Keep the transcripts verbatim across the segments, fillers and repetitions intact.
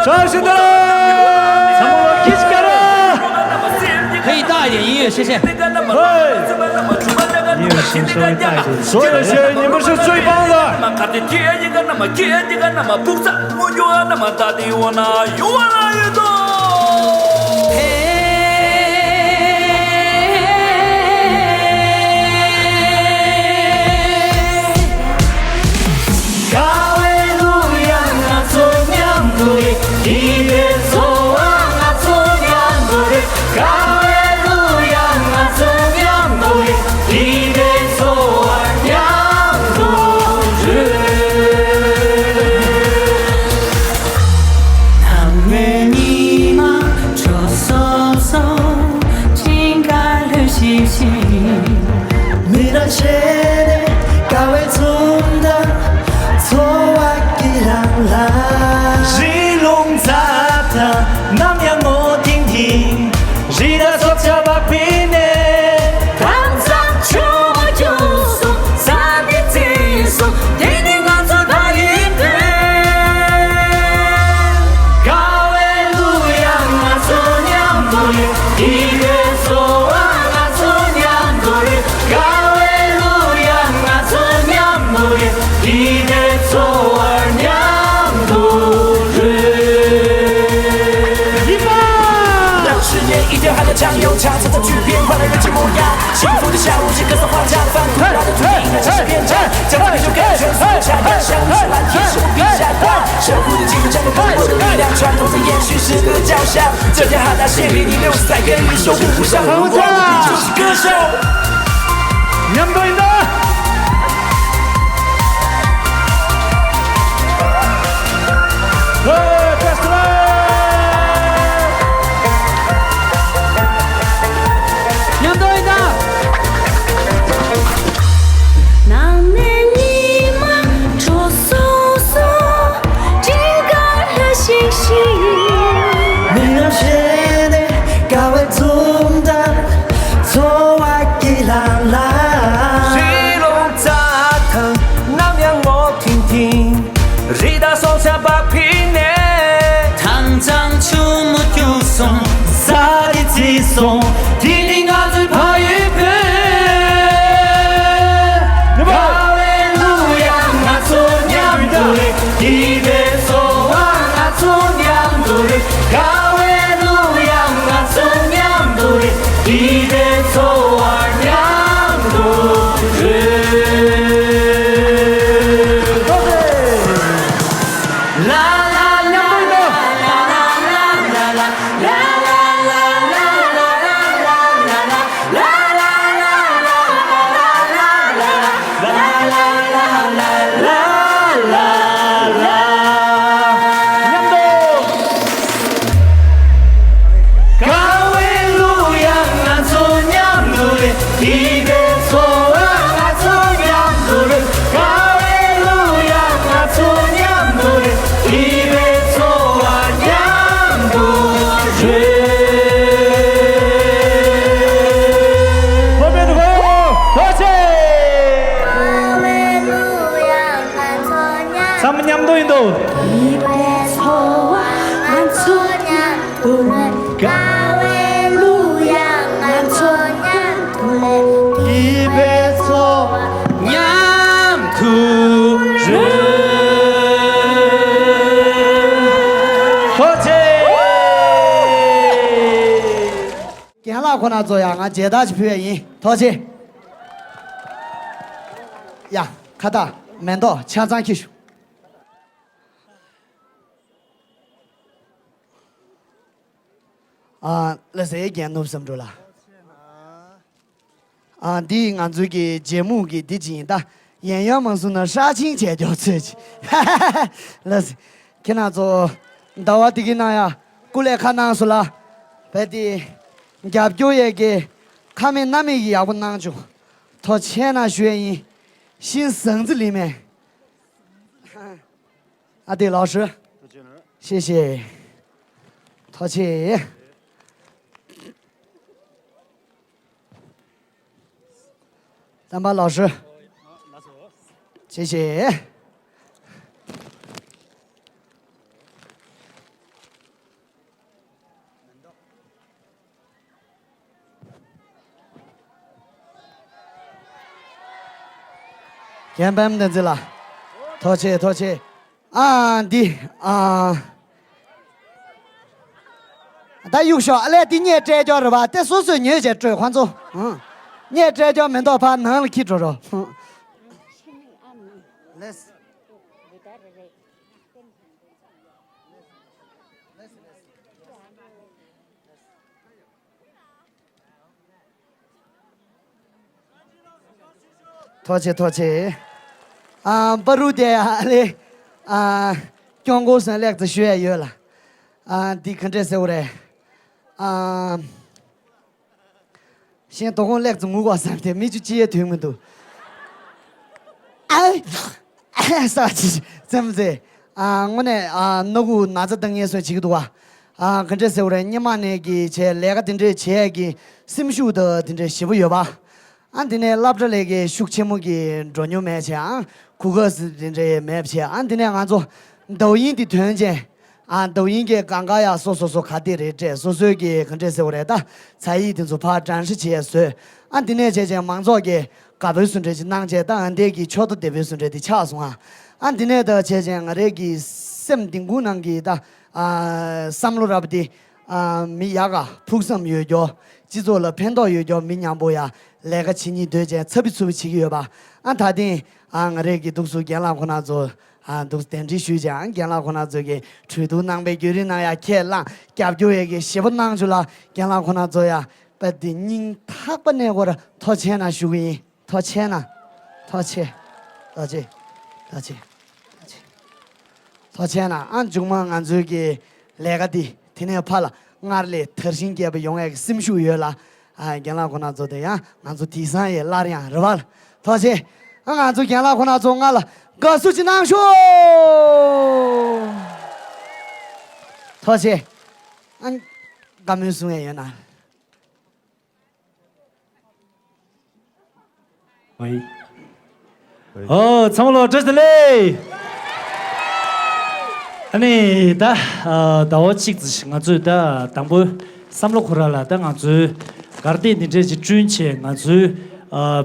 掌声的。 可以大一点音乐，谢谢。 音乐声稍微大一点，所有的学员，你们是最棒的。 དཀའ་བའི་གླུ་དབྱངས་ང་ཚོ་མཉམ་དུ་རེད། འདི་འདྲའི་ཚོར་བ་ང་ཚོ་མཉམ་དུ་རེད། དཀའ་བའི་གླུ་དབྱངས་ང་ཚོ་མཉམ་དུ་རེད། འདི་འདྲའི་ཚོར་བ་མཉམ་དུ་རེད། ནམ་མཁའི་ཉི་མ་དྲོ་སོ་སོ། སྤྲིན་དཀར་ལྷོད་ཤིག་ཤིག་མི་རབས་ཕྱེད་ནས་དཀའ་བའི་འཛུམ་མདངས། འཚོ་བ་གི་ལམ་ལ། རི་ཀླུང་རྩྭ་ཐང་ནམ་ཡང་ངོ་ཐིང་ཐིང་། རི་དྭགས་སྲོག་ཆགས་བག་ཕེབས་ནས། དྭངས་གཙང་ཆུ་མོ་རྒྱུག་སོང་། ས་འདི་བརྩིགས་སོང་། དེ་ནི་ང་ཚོའི་ཕ་ཡུལ་བོད། དཀའ་བའི་གླུ་དབྱངས་ང་ཚོ་མཉམ་དུ་རེད། འདི་འདྲའི་ཚོར་བ་ང་ཚོ་མཉམ་དུ་རེད། དཀའ་བའི་གླུ་དབྱངས་ང་ཚོ་མཉམ་དུ་རེད། འདི་འདྲའི་ཚོར་བ་མཉམ་དུ་རེད། 让十年一点汗的酱油，强撑着去变换了人间模样。幸福的下午，是歌声花香，翻滚吧的土地，让真实变强，将这地球改成所有家园，像一束蓝天，是我笔下的光，守护的记录，将更多的力量，传统的延续，时刻的交响。这片海大谢里，你六十载，愿你守护不朽的荣光，你就是歌手。 ཉམས་རྡུང་ཡིན་ད། ཧོ། བཀྲ་ཤིས་བདེ་ལེགས། ཉམས་རྡུང་ཡིན་ད། ནང་ནས་ཉི་མ་དྲོ་སོ་སོ། སྤྲིན་དཀར་ལྷོད་ཤིག་ཤིག་མི་རབས་ཕྱེད་ནས་དཀའ་བའི་འཛུམ་མདངས། འཚོ་བ་གི་ལམ་ལ། རི་ཀླུང་རྩྭ་ཐང་ནམ་ཡང་ངོ་ཐིང་ཐིང་། རི་དྭགས་སྲོག་ཆགས་བག་ཕེབས་ནས། དྭངས་གཙང་ཆུ་མོ་རྒྱུག་སོང་། ས་འདི་བརྩིགས་སོང་། འདི་ནི་ང་ཚོའི་ཕ་ཡུལ་བོད། དཀའ་བའི་གླུ་དབྱངས་ང་ཚོ་མཉམ་དུ་རེད། འདི་འདྲའི་ཚོར་བ་ང་ཚོ་མཉམ་དུ་རེད། དཀའ་བའི་གླུ་དབྱངས་ང་ཚོ་མཉམ་དུ་རེད། འདི་འདྲའི་ཚོར་བ་མཉམ་དུ་རེད། ལ་ལ་ལ། མཉམ་དུ་ཡིན་ནོ། མཉམ་དུ། དཀའ་བའི་གླུ་དབྱངས་ང་ཚོ་མཉམ་དུ་རེད། འདི་འདྲའི་ཚོར་བ་ང་ཚོ་མཉམ་དུ་རེད། དཀའ་བའི་གླུ་དབྱངས་ང་ཚོ་མཉམ་དུ་རེད། འདི་འདྲའི་ཚོར་བ་མཉམ་དུ་རེད། ཐོག་མེད་དུ་གོ། ཐོག་ཆེ། ཚང་མ་མཉམ་དུ་ཡིན་དོ། དཀའ་བའི་གླུ་དབྱངས་ང་ཚོ་མཉམ་དུ་ལེན། འདི་འདྲའི་ཚོར་བ་མཉམ་དུ་རེད། ཐུགས་རྗེ་ཆེ། རྒན་ལགས་ཁོ་ན་ཚོ་ཡང་ང་མཇལ་དར་ཅིག་ཕུལ་ཡ་ཡིན། ཐུགས་རྗེ་ཆེ། ཡ། ཁ་བཏགས་མེ་ཏོག་ཆ་ཚང་འཁྱེར་ཤོག་ཨ། ལགས་སེ། རྒན་ནོར་བུ་བསམ་གྲུབ་ལགས། ཨ། འདི་ང་ཚོའི་གི་རྗེས་མོ་གི་འདི་ཅིག་ཡིན་ད། ཡན་ཡོན་མ་སོང་ན་ཧྲ་ཆིང་བྱས་རྒྱོ་ཚོད་ཅིག་ལགས་སེ། ཁྱེད་རང་ཚོ་ཟླ་བ་འདི་གི་ནང་ཡ་སྐུ་ལས་ཁ་གནང་སོང་ལ། བས་ཏེ་རྒྱབ་སྐྱོར་ཡས་ཀྱི་ཁ་མེད་སྣ་མེད་ཀྱི་ཡག་པོ་གནང་བྱུང་། ཐུགས་རྗེ་ཆེ་གནང་ཞུ་ཡས་ཡིན། ཤིན་ཟང་ཙི་ལི་མེ། ཨ་དེ་ལགས་སོ། ཤེས་ཤེས། ཐུགས་རྗེ་ཆེ། བསྟན་པ་ལགས་སོ། ཤེས་ཤེས། རྒན་པད་མ་བསྟན་འཛིན་ལགས། ཐུགས་རྗེ་ཆེ། ཐུགས་རྗེ་ཆེ། ཨ་འདི་ཨ། ད་གཡུག་ཤོག་ཨ་ལས། འདི་སྙད་སྤྲད་རྒྱུ་རེད་པ། དེ་སོ་སོས་ཉོས་བྱས་སྤྲོད་ཁོང་ཚོ། ཨང་། སྙད་སྤྲད་རྒྱུ་མི་འདུག་ཕར་ནང་ལ་འཁྱེར་འགྲོ་རོགས། ལེས། ཐུགས་རྗེ་ཆེ། ཐུགས་རྗེ་ཆེ། ཨ་པ་རུ་དེ་ཨ་ལེ། ཨ་སྐྱོང་སྐོར་སོང་ལེགས་ཙི་ཞུ་ཡ་ཡོད་ལ། ཨ་འདི་ག་འདྲས་ཟེར་བ་རེད། ཨ་གཞན་དོ་དགོང་ལེགས་ཙི་ངུ་གོ་བསམ་སྟེ་མི་ཆུ་ཅི་ཡ་དུས་མི་འདུག་ཨ་ས་ཅི་ཙམ་ཟེ། ཨ་དངོས་གནས་ཨ་སྣ་ཁུག་ན་ཚ་བཏང་ངེས་སོང་བྱེད་ཀྱི་འདུག་བ། ཨ་ག་འདྲས་ཟེར་བ་རེད། སྔོན་མ་ནས་ཀྱི་བྱས་ལས་ཀ་དེ་འདྲས་བྱས་ཀྱི་སེམས་ཤུགས་དང་དེ་འདྲས་ཞེ་པོ་ཡོད་པ། ཨ་འདི་ནས་སློབ་གྲྭ་ལས་ཀའི་ཤུགས་ཆེན་མོ་གི་འགྲོ་མྱོང་མེད་བྱས། ཨ་གོ་སྐབས་དེ་འདྲས་མེད་བྱས། ཨ་འདི་ནས་ང་ཚོ་ཏའོ་ཡིན་དེ་ཐོན་བྱས། ཨ་ཏའོ་ཡིན་གྱི་གང་ག་ཡ་སོ་སོ་སོ་ག་དེ་རེད་སྤྲད། སོ་སོའི་གི་ག་འདྲས་ཟེར་བ་རེད། ད་ཚ་ཡིག་དེ་ཚོ་ཕར་འགྲན་ཞུ་བྱས་བཟོས། ཨ་འདི་ནས་བྱས་བྱས་མང་ཚོགས་ཀྱི་དགའ་པོའི་བཟོ་འདྲ་ཅིག་གནང་བྱས། ད་ཨ་འདས་ཀྱི་ཕྱོགས་མཐའ་དེ་པོའི་བཟོ་འདྲ་དེ་ཆགས་སོང་ཨ། ཨ་འདི་ནས་ད་བྱས་བྱས་ང་རའི་གི་སེམས་གཏིང་ཁུག་ནང་གི་ད་ཨ་བསམ་བློ་ར་བ་དེ། ཨ་མི་ཡག་ག་ཕུགས་བསམ་ཡོད་རྒྱུ། སྤྱི་ཚོགས་ལ་ཕན་ཐོགས་ཡོད་རྒྱུ་མི་མཉམ་པོ་ཡ་ལས་ཀ་བྱེད་སྙིང་འདོད་བྱས་ཚ་བི་ཚུ་བི་བྱེད་ཀྱི་ཡོད་པ། ཨ་ད་ཐེངས་ཨ་ང་རའི་གི་འདུག་སུ་རྒན་ལགས་ཁོ་ན་ཚོ་ཨ་འདུག་གདན་འདྲེན་ཞུས་བྱས། ཨ་རྒན་ལགས་ཁོ་ན་ཚོ་གི་གྲོས་བསྡུར་གནང་པའི་བརྒྱུད་རིམ་ནང་ཡ་ཁས་བླངས་རྒྱབ་སྐྱོར་ཡ་གི་ཞེ་པོ་གནང་བྱུང་ལ། རྒན་ལགས་ཁོ་ན་ཚོ་ཡ་དཔེ་དེ་སྙིང་ཐག་པ་ནས་ཁོ་ར་ཐུགས་རྗེ་ཆེ་ན་ཞུ་གི་ཡིན། ཐུགས་རྗེ་ཆེ་ན། ཐུགས་རྗེ་ཆེ། ཐུགས་རྗེ་ཆེ། ཐུགས་རྗེ་ཆེ། ཐུགས་རྗེ་ཆེ་ན། ཨ་མཇུག་མ་ང་ཚོའི་གི་ལས་ཀ་འདི་དེ་ནས་ཕར་ལ་སྔར་ལས་དར་ཞིང་རྒྱས་པ་ཡོང་ཡག་གི་སེམས་ཤུགས་ཡོད་ལ། ཨ་རྒན་ལགས་ཁོ་ན་ཚོ་དེ་ཡང་ང་ཚོ་དེང་སང་ཡི་སླར་ཡང་རེ་བ་ལ། ཐུགས་རྗེ་ཆེ། ཨ་ང་ཚོ་རྒན་ལགས་ཁོ་ན་ཚོ་སྔར་ལ་དགའ་བསུ་ཅིག་གནང་ཤོག་ཐུགས་རྗེ་ཆེ། ཨ་བཀའ་མོལ་གསུང་ཡས་ཡོད་ན། ཝེ། ཝེ། ཨོ་ཚང་མ་ལོ་བཀྲ་ཤིས་བདེ་ལེགས། ཨ་ནི་ད་ཨ་ཟླ་བ་གཅིག་ཙམ་ང་ཚོས་ད་དང་པོ་བསམ་བློ་ཁོ་ར་ལ་ད་ང་ཚོའི་གར་སྟེགས་འདི་འདྲས་ཅིག་བསྐྲུན་བྱས། ང་ཚོའི་ཨ་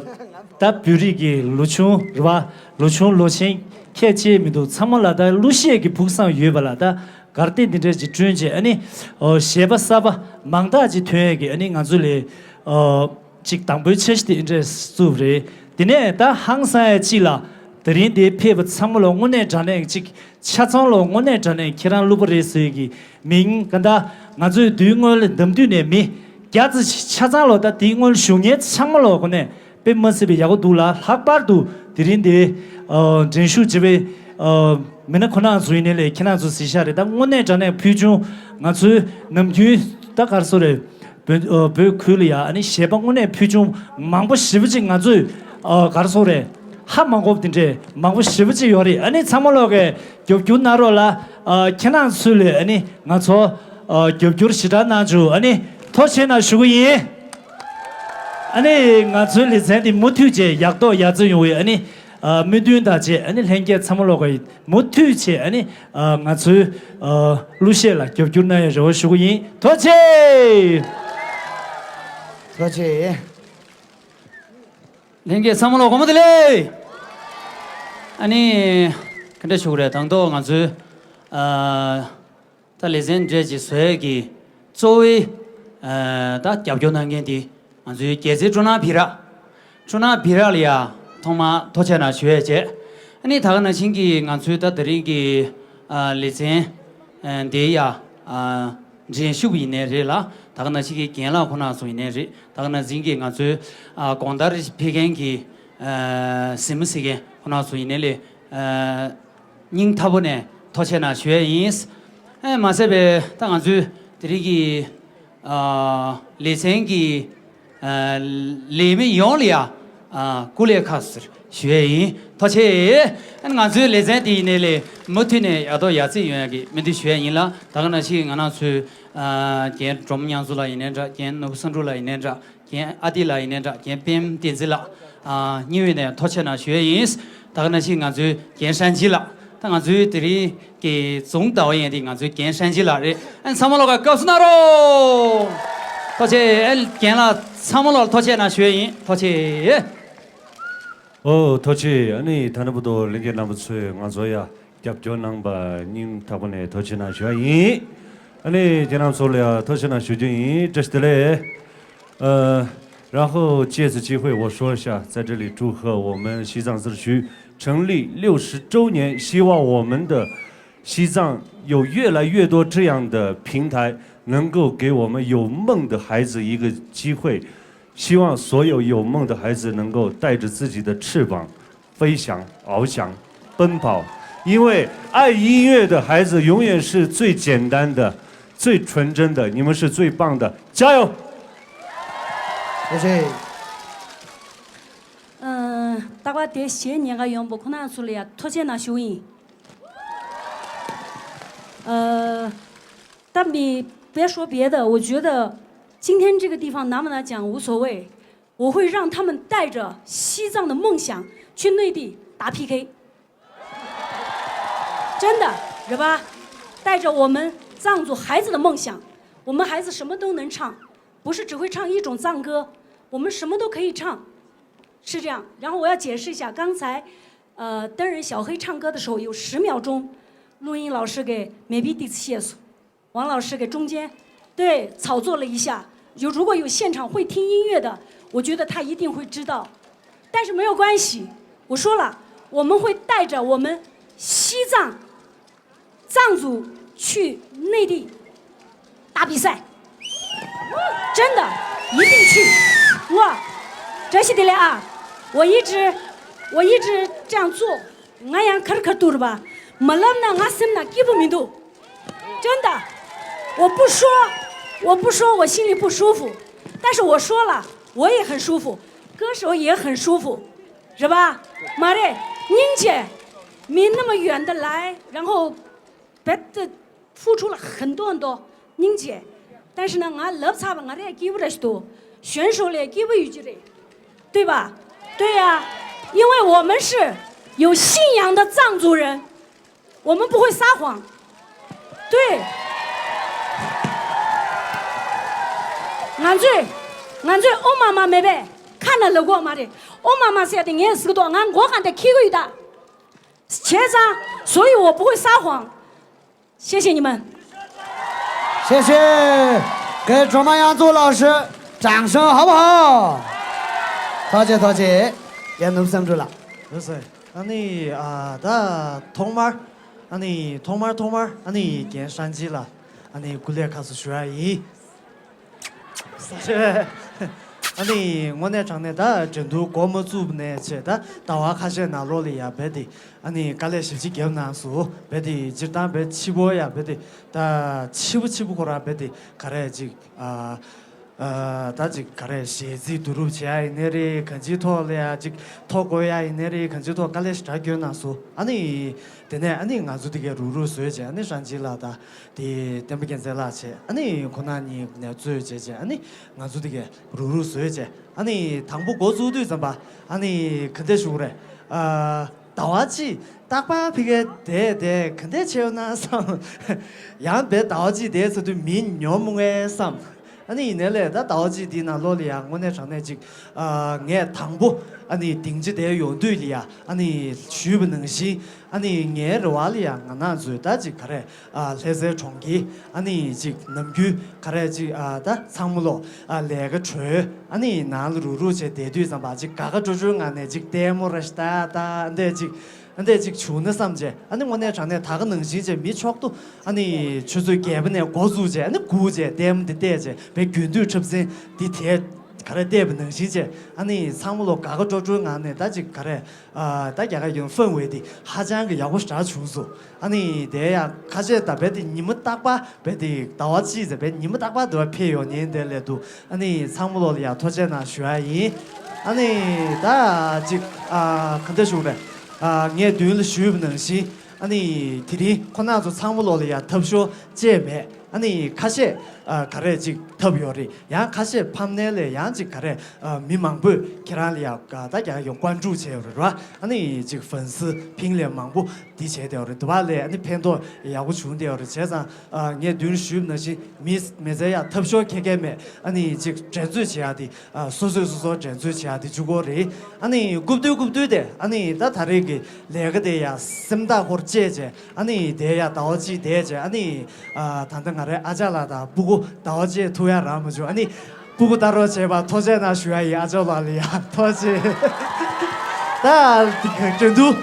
ད་བོད་རིགས་ཀྱི་ལོ་ཆུང་རེད་བ། ལོ་ཆུང་ལོ་ཆེན་ཁྱད་ཅེས་མི་འདུག་ཚང་མ་ལ་ད་གླུ་གཞས་ཀྱི་ཕུགས་བསམ་ཡོད་པ་ལ་ད། གར་སྟེགས་འདི་འདྲ་ཅིག་བསྐྲུན་བྱས། ཨ་ནི་ཨོ་གཞས་པ་གསར་པ་མང་དག་ཅིག་ཐོན་ཡས་ཀྱི་ཨ་ནི་ང་ཚོ་ལས་ཨོ་ཅིག་དང་པོའི་འཆར་གཞི་དེ་འདྲ་བཙུགས་རེད། དེ་ནས་ད་ཧང་སང་ཡ་གཅིག་ལ་དེ་རིང་འདིར་ཕེབས་པ་ཚང་མ་ལ་དངོས་གནས་དྲང་གནས་ཅིག་ཆ་ཚང་ལ་དངོས་གནས་དྲང་གནས་ཁྱེད་རང་གླུ་པ་རེད་ཟེར་གྱི་མིང་ག་ད་ང་ཚོའི་དུས་སྔོན་ལ་འདམ་དུས་ནས་མི་བརྒྱ་ཙམ་ཆ་ཚང་ལ་ད་དེའི་སྔོན་ལ་ཞུགས་མཁན་ཚང་མ་ལ་དངོས་གནས། དཔེ་མ་སྲིད་པའི་ཡག་པོ་འདུག་ལ། ལྷག་པར་དུ་དེ་རིང་འདི་ཨ་འགྲན་ཞུགས་བྱེད་པའི་ཨ་མི་སྣ་ཁོ་ན་ཚོ་ཡིན་ནའི་ལས་ཁྱེད་རང་ཚོ་གཟིགས་ཤག་རེད། ད་དངོས་གནས་དྲང་གནས་ཕུལ་བྱུང་ང་ཚོའི་ནམ་རྒྱུན་ད་ག་རེ་ཟེར་རེད། བོད་ཨ་བོད་ཁུལ་ལ་ཡ་ཨ་ནི་གཞས་པ་དངོས་གནས་ཕུལ་བྱུང་མང་པོ་ཞེ་པོ་ཅིག་ང་ཚོས་ཨ་ག་རེ་ཟེར་རེད། ཧ་མ་གོ་བ་དེ་འདྲས་མང་པོ་ཞེ་པོ་ཅིག་ཡོད་རེད། ཨ་ནི་ཚང་མ་ལོག་གིས་རྒྱབ་སྐྱོར་གནང་རོགས་ལ། ཨ་ཁྱེད་རང་ཚོ་ལས་ཨ་ནི་ང་ཚོ་ཨ་རྒྱབ་སྐྱོར་ཞེ་དྲག་གནང་བྱུང་། ཨ་ནི་ཐུགས་རྗེ་ཆེ་ན་ཞུ་གི་ཡིན། ཨ་ནི་ང་ཚོའི་ལེ་ཚན་འདི་མུ་མཐུད་བྱས་ཡག་ཐོག་ཡག་བརྩེགས་ཡོང་བའི་ཨ་ནི་ཨ་སྨོན་འདུན་དང་བཅས་ཨ་ནི་ལྷན་རྒྱས་ཚང་མ་ལོག་གིས་མུ་མཐུད་བྱས་ཨ་ནི་ཨ་ང་ཚོའི་ཨ་གླུ་གཞས་ལ་རྒྱབ་སྐྱོར་གནང་ཡའི་རེ་བ་ཞུ་གི་ཡིན། ཐུགས་རྗེ་ཆེ། ཐུགས་རྗེ་ཆེ། ལྷན་རྒྱས་ཚང་མ་ལ་དགོང་མོ་བདེ་ལེགས། ཨ་ནི་ག་འདྲ་ཞུ་དགོས་རེད། དང་ཐོག་ང་ཚོའི་ཨ་ད་ལེ་ཚན་འདྲ་ཅིག་བཟོ་ཡས་ཀྱི་གཙོ་བོའི་ཨ་ད་རྒྱབ་སྐྱོར་གནང་མཁན་དེ་ང་ཚོའི་རྒྱལ་སྲས་ཀྲུ་ནག་བི་རག་ཀྲུ་ནག་བི་རག་ལ་ཡ་ཐོག་མར་ཐུགས་རྗེ་ཆེ་ཞུ་ཡས་བྱས། ཨ་ནི་ད་ག་ནང་བཞིན་གྱི་ང་ཚོའི་ད་དེ་རིང་གི་ཨ་ལེ་ཚན་ཨ་འདི་ཡ་ཨ་འགྲན་ཞུགས་ཡིན་ནའི་རེད་ལ། ད་ག་ནང་བཞིན་གྱི་རྒན་ལགས་ཁོང་རྣམ་ཚོ་ཡིན་ནའི་རེད། ད་ག་ནང་བཞིན་གྱི་ང་ཚོའི་ཨ་དགོང་དག་ཕེབས་མཁན་གྱི་ཨ་གཟིགས་མོ་གཟིགས་མཁན་ཁོང་རྣམ་ཚོ་ཡིན་ནའི་ལས་ཨ་སྙིང་ཐག་པ་ནས་ཐུགས་རྗེ་ཆེ་ཞུ་ཡས་ཡིན། ཨ་མ་ཟད་པའི་ད་ང་ཚོའི་དེ་རིང་གི་ཨ་ལེ་ཚན་གྱི་ཨ་ལས་མི་ཡོངས་ལ་ཡ་ཨ་སྐུ་ལས་ཁག་ཟེར་ཞུ་ཡས་ཡིན། ཐུགས་རྗེ་ཆེ། ཨ་ང་ཚོའི་ལེ་ཚན་དེ་ཡིན་ནའི་ལས་མུ་མཐུད་ནས་ཡག་ཐོག་ཡག་བརྩེགས་ཡོང་ཡ་གི་སྨོན་འདུན་ཞུ་ཡས་ཡིན་ལ། ད་ག་ནང་བཞིན་ང་རང་ཚོའི་ཨ་རྒན་སྒྲོལ་མ་དབྱངས་མཚོ་ལགས་ཡིན་ནའི་འདྲ། རྒན་ནོར་བུ་བསམ་འགྲུབ་ལགས་ཡིན་ནའི་འདྲ། རྒན་ཨ་ཏི་ལགས་ཡིན་ནའི་འདྲ། རྒན་པད་མ་བསྟན་འཛིན་ལགས། ཨ་གཉིས་པོ་ནས་ཐུགས་རྗེ་ཆེ་ཞུ་ཡས་ཡིན། ད་ག་ནང་བཞིན་ང་ཚོའི་རྒན་ཧྲན་ཅི་ལགས། ད་ང་ཚོའི་དེ་རིང་གི་རྫོང་ཟླ་བ་ཡན་དེ་ང་ཚོའི་རྒན་ཧྲན་ཅི་ལགས་རེད། ཨ་ཚང་མ་ལོག་གིས་བཀའ་བསུ་གནང་རོགས། ཐུགས་རྗེ་ཆེ། ཨ་རྒན་ལགས་ཚང་མ་ལོག་ལ་ཐུགས་རྗེ་ཆེ་ཞུ་ཡས་ཡིན། ཐུགས་རྗེ་ཆེ། ཨོ་ཐུགས་རྗེ་ཆེ། ཨ་ནི་ད་ནི་བར་དུ་ལྷན་རྒྱས་རྣམ་པ་ཚོས་ང་ཚོ་ཡ་རྒྱབ་སྐྱོར་གནང་པ་སྙིང་ཐག་པ་ནས་ཐུགས་རྗེ་གནང་ཞུ་བ་ཡིན། ཨ་ནི་ཁྱེད་རྣམ་ཚོ་ལ་ཡ་ཐུགས་རྗེ་གནང་ཞུ་རྒྱུ་ཡིན། བཀྲ་ཤིས་བདེ་ལེགས། 呃，然后借此机会我说一下，在这里祝贺我们西藏自治区成立六十周年，希望我们的西藏有越来越多这样的平台，能够给我们有梦的孩子一个机会。希望所有有梦的孩子能够带着自己的翅膀飞翔、翱翔、奔跑，因为爱音乐的孩子永远是最简单的、最纯真的。你们是最棒的，加油！ 谢谢。 ཨ། རྟག་པར་དེ་གཞས་ཉན་ག་ཡོང་པོ་ཁོ་ན་ཚོ་ལ་ཡ་ཐུགས་རྗེ་གནང་ཞུ་ཡིན། ཨ། ད་མི་别说别的，我觉得今天这个地方能不能讲无所谓，我会让他们带着西藏的梦想去内地打P K。真的，是吧？带着我们藏族孩子的梦想，我们孩子什么都能唱，不是只会唱一种藏歌，我们什么都可以唱。 是这样，然后我要解释一下，刚才，呃，灯人小黑唱歌的时候有十秒钟，录音老师给maybe第七页，王老师给中间，对，炒作了一下。有，如果有现场会听音乐的，我觉得他一定会知道。但是没有关系，我说了，我们会带着我们西藏藏族去内地打比赛，真的，一定去。我，这些的嘞啊，我一直，我一直这样做，俺也可可多了吧，没了那俺心那给不明度，真的，我不说，我不说，我心里不舒服，但是我说了，我也很舒服，歌手也很舒服，是吧？妈嘞，宁姐，你那么远的来，然后 别的付出了很多很多，宁姐，但是呢，俺乐擦吧，俺也给不了许多，选手嘞给不有几嘞，对吧？对呀，因为我们是有信仰的藏族人，我们不会撒谎。对，俺最，俺最欧妈妈没呗，看了乐过妈的，欧妈妈说的，俺是个多，俺我喊的去个有的。 学长，所以我不会撒谎。谢谢你们。谢谢，给卓玛阳祖老师掌声好不好？ ཐུགས་རྗེ་ཆེ། རྒན་ནུབ་བསམ་གྲུབ་ལགས། ཡོད་ཟེར། ཨ་ནི་ཨ་ད་ཐོག་མར་ཨ་ནི་ཐོག་མར་ཐོག་མར་ཨ་ནི་རྒན་ཧྲན་ཅི་ལགས་ཨ་ནི་སྐུ་ལས་ཁག་སུ་ཞུ་ཡ་ཡིན། ཨ་ནི་དངོས་གནས་དྲང་གནས་ད་འགྲན་བསྡུར་འགོ་མ་བཙུགས་ནས་བྱས་ད་ཟླ་བ་ཁ་ཤས་ནང་ལོགས་ལ་ཡ་རྦད་དེ་ཨ་ནི་དཀའ་ལས་ཞེ་པོ་ཅིག་བརྒྱབ་གནང་སོང་། རྦད་དེ་སྤྱིར་བཏང་རྦད་ཕྱི་པོ་ཡ་རྦད་དེ་ད་ཕྱི་པོ་ཕྱི་པོ་ཁོ་རང་རྦད་དེ་ག་རེ་ཅིག་ཨ་ཨ་ད་ཅིག་ག་རེ་གཞས་ཚིག་བསྡུ་རུབ་བྱེད་ཡ་ཡིན་ནའི་རེད། གང་ཅིའི་ཐོག་ལ་ཡ་ཅིག་ཐོ་བཀོད་ཡ་ཡིན་ནའི་རེད། གང་ཅིའི་ཐོག་དཀའ་ལས་ཞེ་དྲག་བརྒྱབ་གནང་སོང་། ཨ་ནི་དེ་ནས་ཨ་ནི་ང་ཚོ་དེ་གས་རུག་རུག་བཟོས་བྱས་ཨ་ནི་ཧྲན་ཅི་ལགས་དང་། དེ་བསྟན་པ་རྒྱལ་མཚན་ལགས་བྱས་ཨ་ནི་ཁོང་རྣམ་གཉིས་ནས་གཙོས་བྱས་བྱས་ཨ་ནི་ང་ཚོ་དེ་གས་རུག་རུག་བཟོས་བྱས་ཨ་ནི་དང་པོ་འགོ་བཙུགས་དུས་ཙམ་པ་ཨ་ནི་ག་འདྲ་ཞུ་དགོས་རེད། ཨ་ཟླ་བ་གཅིག་རྟག་པར་ཕ་གིར་བསྡད་བསྡད་ག་འདྲ་བྱས་ཡོད་ན་བསམ། ཡང་རྦད་ཟླ་བ་གཅིག་བསྡད་ཚར་དུས་མི་ཉོབ་མོ་ངས་བསམ། ཨ་ནི་ཡིན་ནའི་ལས་ད་ཟླ་བ་གཅིག་འདིའི་ནང་ལོགས་ལ་ཡང་དངོས་གནས་དྲང་གནས་ཅིག་ཨ་ངས་དང་པོ་ཨ་ནི་སྡིངས་ཆ་དེར་ཡོང་དུས་ལ་ཡ་ཨ་ནི་ཞུས་པ་ནང་བཞིན་ཨ་ནི་ངའི་རེ་བ་ལ་ཡ་ང་རང་ཚོའི་ད་ཅིག་ག་རེ་ཨ་ལྷ་སའི་གྲོང་ཁྱེར་ཨ་ནི་ཅིག་ནམ་རྒྱུན་ག་རེ་ཅིག་ཨ་ད་ཚང་མ་ལོ་ཨ་ལས་ཀ་གྲོལ་ཨ་ནི་ནང་ལ་རུག་རུག་བྱས་བསྡད་དུས་ཙམ་པ་ཅིག་དགའ་དགའ་སྤྲོ་སྤྲོའི་ངང་ནས་ཅིག་ལྟད་མོ་ར་ཞིག་ལྟ་ལྟ་འདྲ་ཅིག་ཨ་འདྲ་ཅིག་བྱུང་ན་བསམ་བྱས་ཨ་ནི་དངོས་གནས་དྲང་གནས་ད་ག་ནང་བཞིན་བྱས་མི་མཆོག་ཏུ་ཨ་ནི་ཆུ་ཚོད་བརྒྱད་པ་ནས་འགོ་བཙུགས་བྱས་ཨ་ནི་སྒུག་བྱས་ལྟད་མོ་འདི་བལྟས་བྱས་བས་རྒྱུན་དུས་འཁྲབ་ཚན་འདི་དེ་ག་རེ་བལྟས་པ་ནང་བཞིན་བྱས་ཨ་ནི་ཚང་མ་ལོ་དགའ་དགའ་སྤྲོ་སྤྲོའི་ངང་ནས་ད་ཅིག་ག་རེ་ཨ་ད་རྒྱ་གར་ཡོང་ཧྥན་ཝེ་འདི་ཧ་ཅང་གི་ཡག་པོ་ཞེ་དྲག་བྱུང་སོང་། ཨ་ནི་དེ་ཡང་ཁ་ཤས་ད་རྦད་དེ་ཉི་མ་རྟག་པར་རྦད་དེ་ཟླ་བ་གཅིག་ཙམ་རྦད་ཉི་མ་རྟག་པར་འདི་བ་ཕེབས་ཡོང་ཉེན་དེ་ལས་འདུག་ཨ་ནི་ཚང་མ་ལོ་ལ་ཡང་ཐུགས་རྗེ་གནང་ཞུ་ཡ་ཡིན། ཨ་ནི་ད་ཅིག་ཨ་ག་འདྲ་ཞུ་དགོས་རེད། ཨ་ངས་མདུན་ལ་ཞུས་པ་ནང་བཞིན་ཨ་ནི་དེ་རིང་ཁོང་རྣམ་ཚོ་ཚང་མ་ལོ་ལ་ཡང་ཐབས་ཤོར་བཅས་མེད། ཨ་ནི་ཁ་ཤས་ཨ་ག་རེ་ཅིག་འཐབ་ཡོད་རེད། ཡང་ཁ་ཤས་ཕམ་ནལ་ལས་ཡང་ཅིག་ག་རེ་ཨ་མི་མང་པོས་ཁྱེད་རང་ལ་ཡ་ད་ཀྱང་ཡོང་ཀོན་ཀྲུག་བྱས་ཡོད་རེད་ར། ཨ་ནི་ཅིག་ཧྥན་སི་ཕིང་ལས་མང་པོ་འདི་བྱས་བསྡད་ཡོད་རེད། དུ་བ་ལས་ཨ་ནི་ཕན་ཐོགས་ཡག་པོ་བྱུང་བསྡད་ཡོད་རེད། བྱས་ཙང་ཨ་ངས་མདུན་ཞུས་པ་ནང་བཞིན་མི་མི་ཚེ་ཡ་འཐབ་ཤོར་ཁྱད་ཁྱད་མེད། ཨ་ནི་ཅིག་འགྲན་རྩོད་བྱེད་ཡ་དེ་ཨ་སོ་སོས་སོ་སོར་འགྲན་རྩོད་བྱེད་ཡ་དེ་འཇུག་གོ་རེད། ཨ་ནི་རྐུབ་སྟོད་རྐུབ་སྟོད་དེ་ཨ་ནི་ད་ད་རེས་ཀྱི་ལས་ཀ་དེ་ཡ་སེམས་ཐག་ཧོར་བཅད་བྱས། ཨ་ནི་དེ་ཡ་ཟླ་བ་གཅིག་བསྡད་བྱས། ཨ་ནི་ཨ་ད་ལྟ་ང་རའི་ཨ་ཅག་ལགས་དང་སྤུ་གུ་ཟླ་བ་གཅིག་ཐུག་ཡ་རག་མ་བྱུང་། ཨ་ནི་སྤུ་གུ་ལྟ་རོགས་བྱས་པ་ཐུགས་རྗེ་གནང་ཞུ་ཡ་ཡིན། ཨ་ཅག་ལགས་ལ་ཡ་ཐུགས་རྗེ་ཆེ། ད་འགྲན་བསྡུར་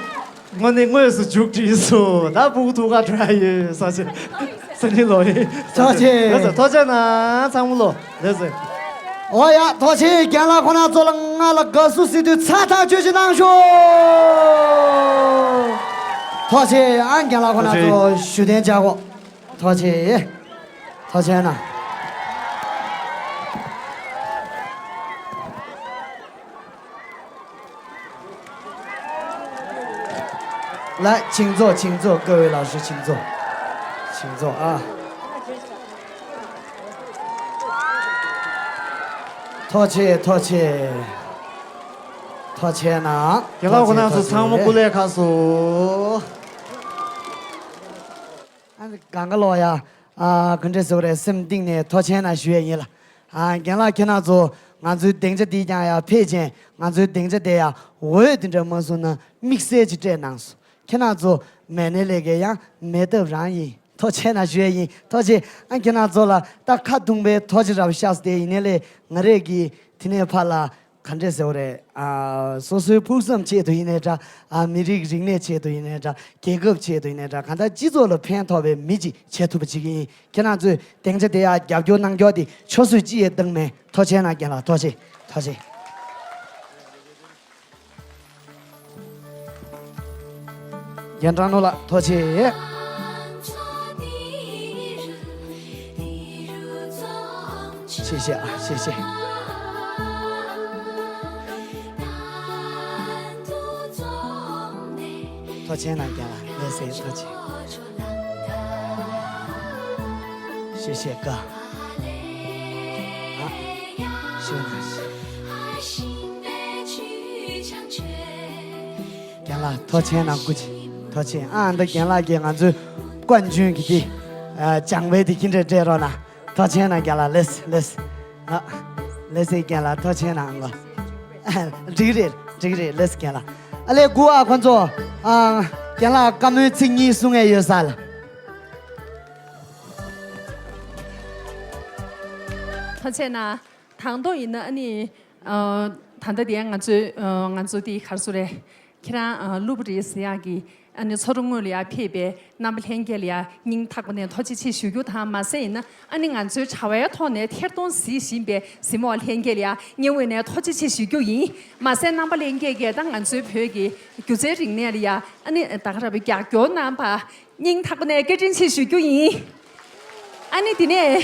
དངོས་གནས་དངོས་སུ་མཇུག་སྒྲིལ་སོང་། ད་སྤུ་གུ་ཐུག་ག་འགྲོ་ཡ་ཡིན། ས་ཆེ་ས་ཆེ་ལོ་ཡིན། ཐུགས་རྗེ་ཆེ། ལགས་སོ། ཐུགས་རྗེ་གནང་ཚང་མ་ལོ། ལགས་སོ། ཨོ་ཡ། ཐུགས་རྗེ་ཆེ། རྒན་ལགས་ཁོ་ན་ཚོ་ལ་ང་ལ་དགའ་བསུ་ཟེར་དུས་ཚ་ཐག་ཆོད་ཅིག་གནང་ཤོག། ཐུགས་རྗེ་ཆེ། ཨ་རྒན་ལགས་ཁོ་ན་ཚོ་ཞུ་གཏན་འཇགས་གོ། ཐུགས་རྗེ་ཆེ། ཐུགས་རྗེ་གནང་། ལགས། ཆིང་ཚོ་ཆིང་ཚོ། ཀ་བའི་ལགས་སོ། ཆིང་ཚོ་ཆིང་ཚོ། ཨ། ཐུགས་རྗེ་ཆེ། ཐུགས་རྗེ་ཆེ། ཐུགས་རྗེ་གནང་། རྒན་ལགས་ཁོ་ན་ཚོ་ཚང་མ་སྐུ་ལས་ཁག་སོང་། ཨ་ནི་གང་ག་ལོག་ཡ། ཨ་ག་འདྲས་ཟེར་བ་རེད། སེམས་གཏིང་ནས་ཐུགས་རྗེ་ཆེ་གནང་ཞུ་ཡས་ཡིན་ལ། ཨ་རྒན་ལགས་ཁྱེད་རང་ཚོ་ང་ཚོའི་སྡིངས་ཆ་འདི་རྐྱང་ཡ་ཕེབས་བྱས། ང་ཚོའི་སྡིངས་ཆ་དེ་ཡ་འོད་དེ་འདྲ་མ་བཟུང་ན་དམིགས་བསལ་གྱི་སྤྲད་གནང་སོང་། ཁྱེད་རང་ཚོ་མེད་ནའི་ལས་ཀའི་ཡང་མེད་ཐབས་རང་ཡིན། ཐུགས་རྗེ་ཆེ་གནང་ཞུ་ཡས་ཡིན། ཐུགས་རྗེ། ཨ་ཁྱེད་རང་ཚོ་ལ་ད་ཁ་ཐུང་པའི་ཐུགས་རྗེ་རབ་ཤག་དེ་ཡིན་ནའི་ལས་ང་རས་ཀྱིས་དེ་ནས་ཕར་ལ་ག་འདྲས་ཟེར་བ་རེད། ཨ་སོ་སོའི་ཕུགས་བསམ་ཆེད་དུ་ཡིན་ནའི་འདྲ། ཨ་མི་རིགས་རིག་གནས་ཆེད་དུ་ཡིན་ནའི་འདྲ། རྒྱལ་ཁབ་ཆེད་དུ་ཡིན་ནའི་འདྲ། གང་ལྟར་སྤྱི་ཚོགས་ལ་ཕན་ཐོགས་པའི་མི་ཅིག་བྱེད་ཐུབ་པ་ཅིག་ཡིན། ཁྱེད་རང་ཚོས་སྡིངས་ཆ་དེ་ཡ་རྒྱབ་སྐྱོར་གནང་རྒྱུ་དེ་ཆུད་ཟོས་ཅི་ཡང་བཏང་མེད། ཐུགས་རྗེ་ཆེ་གནང་རྒན་ལགས། ཐུགས་རྗེ་ཆེ། ཐུགས་རྗེ་ཆེ། རྒན་དྲང་ནོར་ལགས་ཐུགས་རྗེ་ཆེ། ཤེས་ཤེས་ཨ་ཤེས་ཤེས། ཐུགས་རྗེ་ཆེ་གནང་རྒན་ལགས། ལགས་སེ་ཐུགས་རྗེ་ཆེ། ཤེས་ཤེས་ཀ། ཨ། ཤེས་ན་ཤེས། རྒན་ལགས་ཐུགས་རྗེ་ཆེ་གནང་། སྐུ་མཁྱེན། ཐུགས་རྗེ་ཆེ། ཨ་འདི་རྒན་ལགས་ཀྱིས་ང་ཚོའི་ཀོན་ཅུན་གྱི་དེ་ཨ་ལྗང་བའི་དེ་ཁྱི་འདྲ་སྤྲད་རོགས་གནང་། ཐུགས་རྗེ་ཆེ་གནང་རྒན་ལགས། ལགས་སེ་ལགས་སེ། ཨ། ལགས་སེ་རྒན་ལགས་ཐུགས་རྗེ་ཆེ་གནང་། འགྲིག་རེད་འགྲིག་རེད། ལགས་སེ་རྒན་ལགས། ཨ་ལས་དགུ་ཨ་ཁོང་ཚོ། ཨ། རྒན་ལགས་བཀའ་མོལ་ཚིག་གཉིས་གསུང་ཡས་ཡོད་ས་ལ། ཐུགས་རྗེ་ཆེ་གནང་། དང་ཐོག་ཡིན་ན་ཨ་ནི། ཨ། ད་ལྟ་དེ་ང་ཚོའི་ཨ། ང་ཚོ་དེ་ག་རེ་ཟེར་རེད། ཁྱེད་རང་ཨ། གླུ་བ་རེད་ཟེར་ཡག་གི་ཨ་ནི་ཚོགས་གཙོ་དངོས་ལ་ཡར་ཕེབས་པའི་རྣམ་པ་ལྷན་རྒྱས་ལ་ཡར་སྙིང་ཐག་པ་ནས་ཐུགས་རྗེ་ཆེ་ཞུ་རྒྱུ་དང་། མ་ཟད་ཡིན་ན་ཨ་ནི་ང་ཚོའི་བྱ་བའི་ཐོག་ནས་ཐད་གཏོང་གཟིགས་བཞིན་པའི་གཟིགས་མོ་བ་ལྷན་རྒྱས་ལ་ཡར་སྙིང་དབུས་ནས་ཐུགས་རྗེ་ཆེ་ཞུ་རྒྱུ་ཡིན། མ་ཟད་རྣམ་པ་ལྷན་རྒྱས་ཀྱིས་ད་ང་ཚོའི་བོད་ཀྱི་སྒྱུ་རྩལ་རིག་གནས་ལ་ཡར་ཨ་ནི་ད་ག་རང་རྒྱབ་སྐྱོར་གནང་བ། སྙིང་ཐག་པ་ནས་བཀའ་དྲིན་ཆེ་ཞུ་རྒྱུ་ཡིན། ཨ་ནི་དེ་ནས་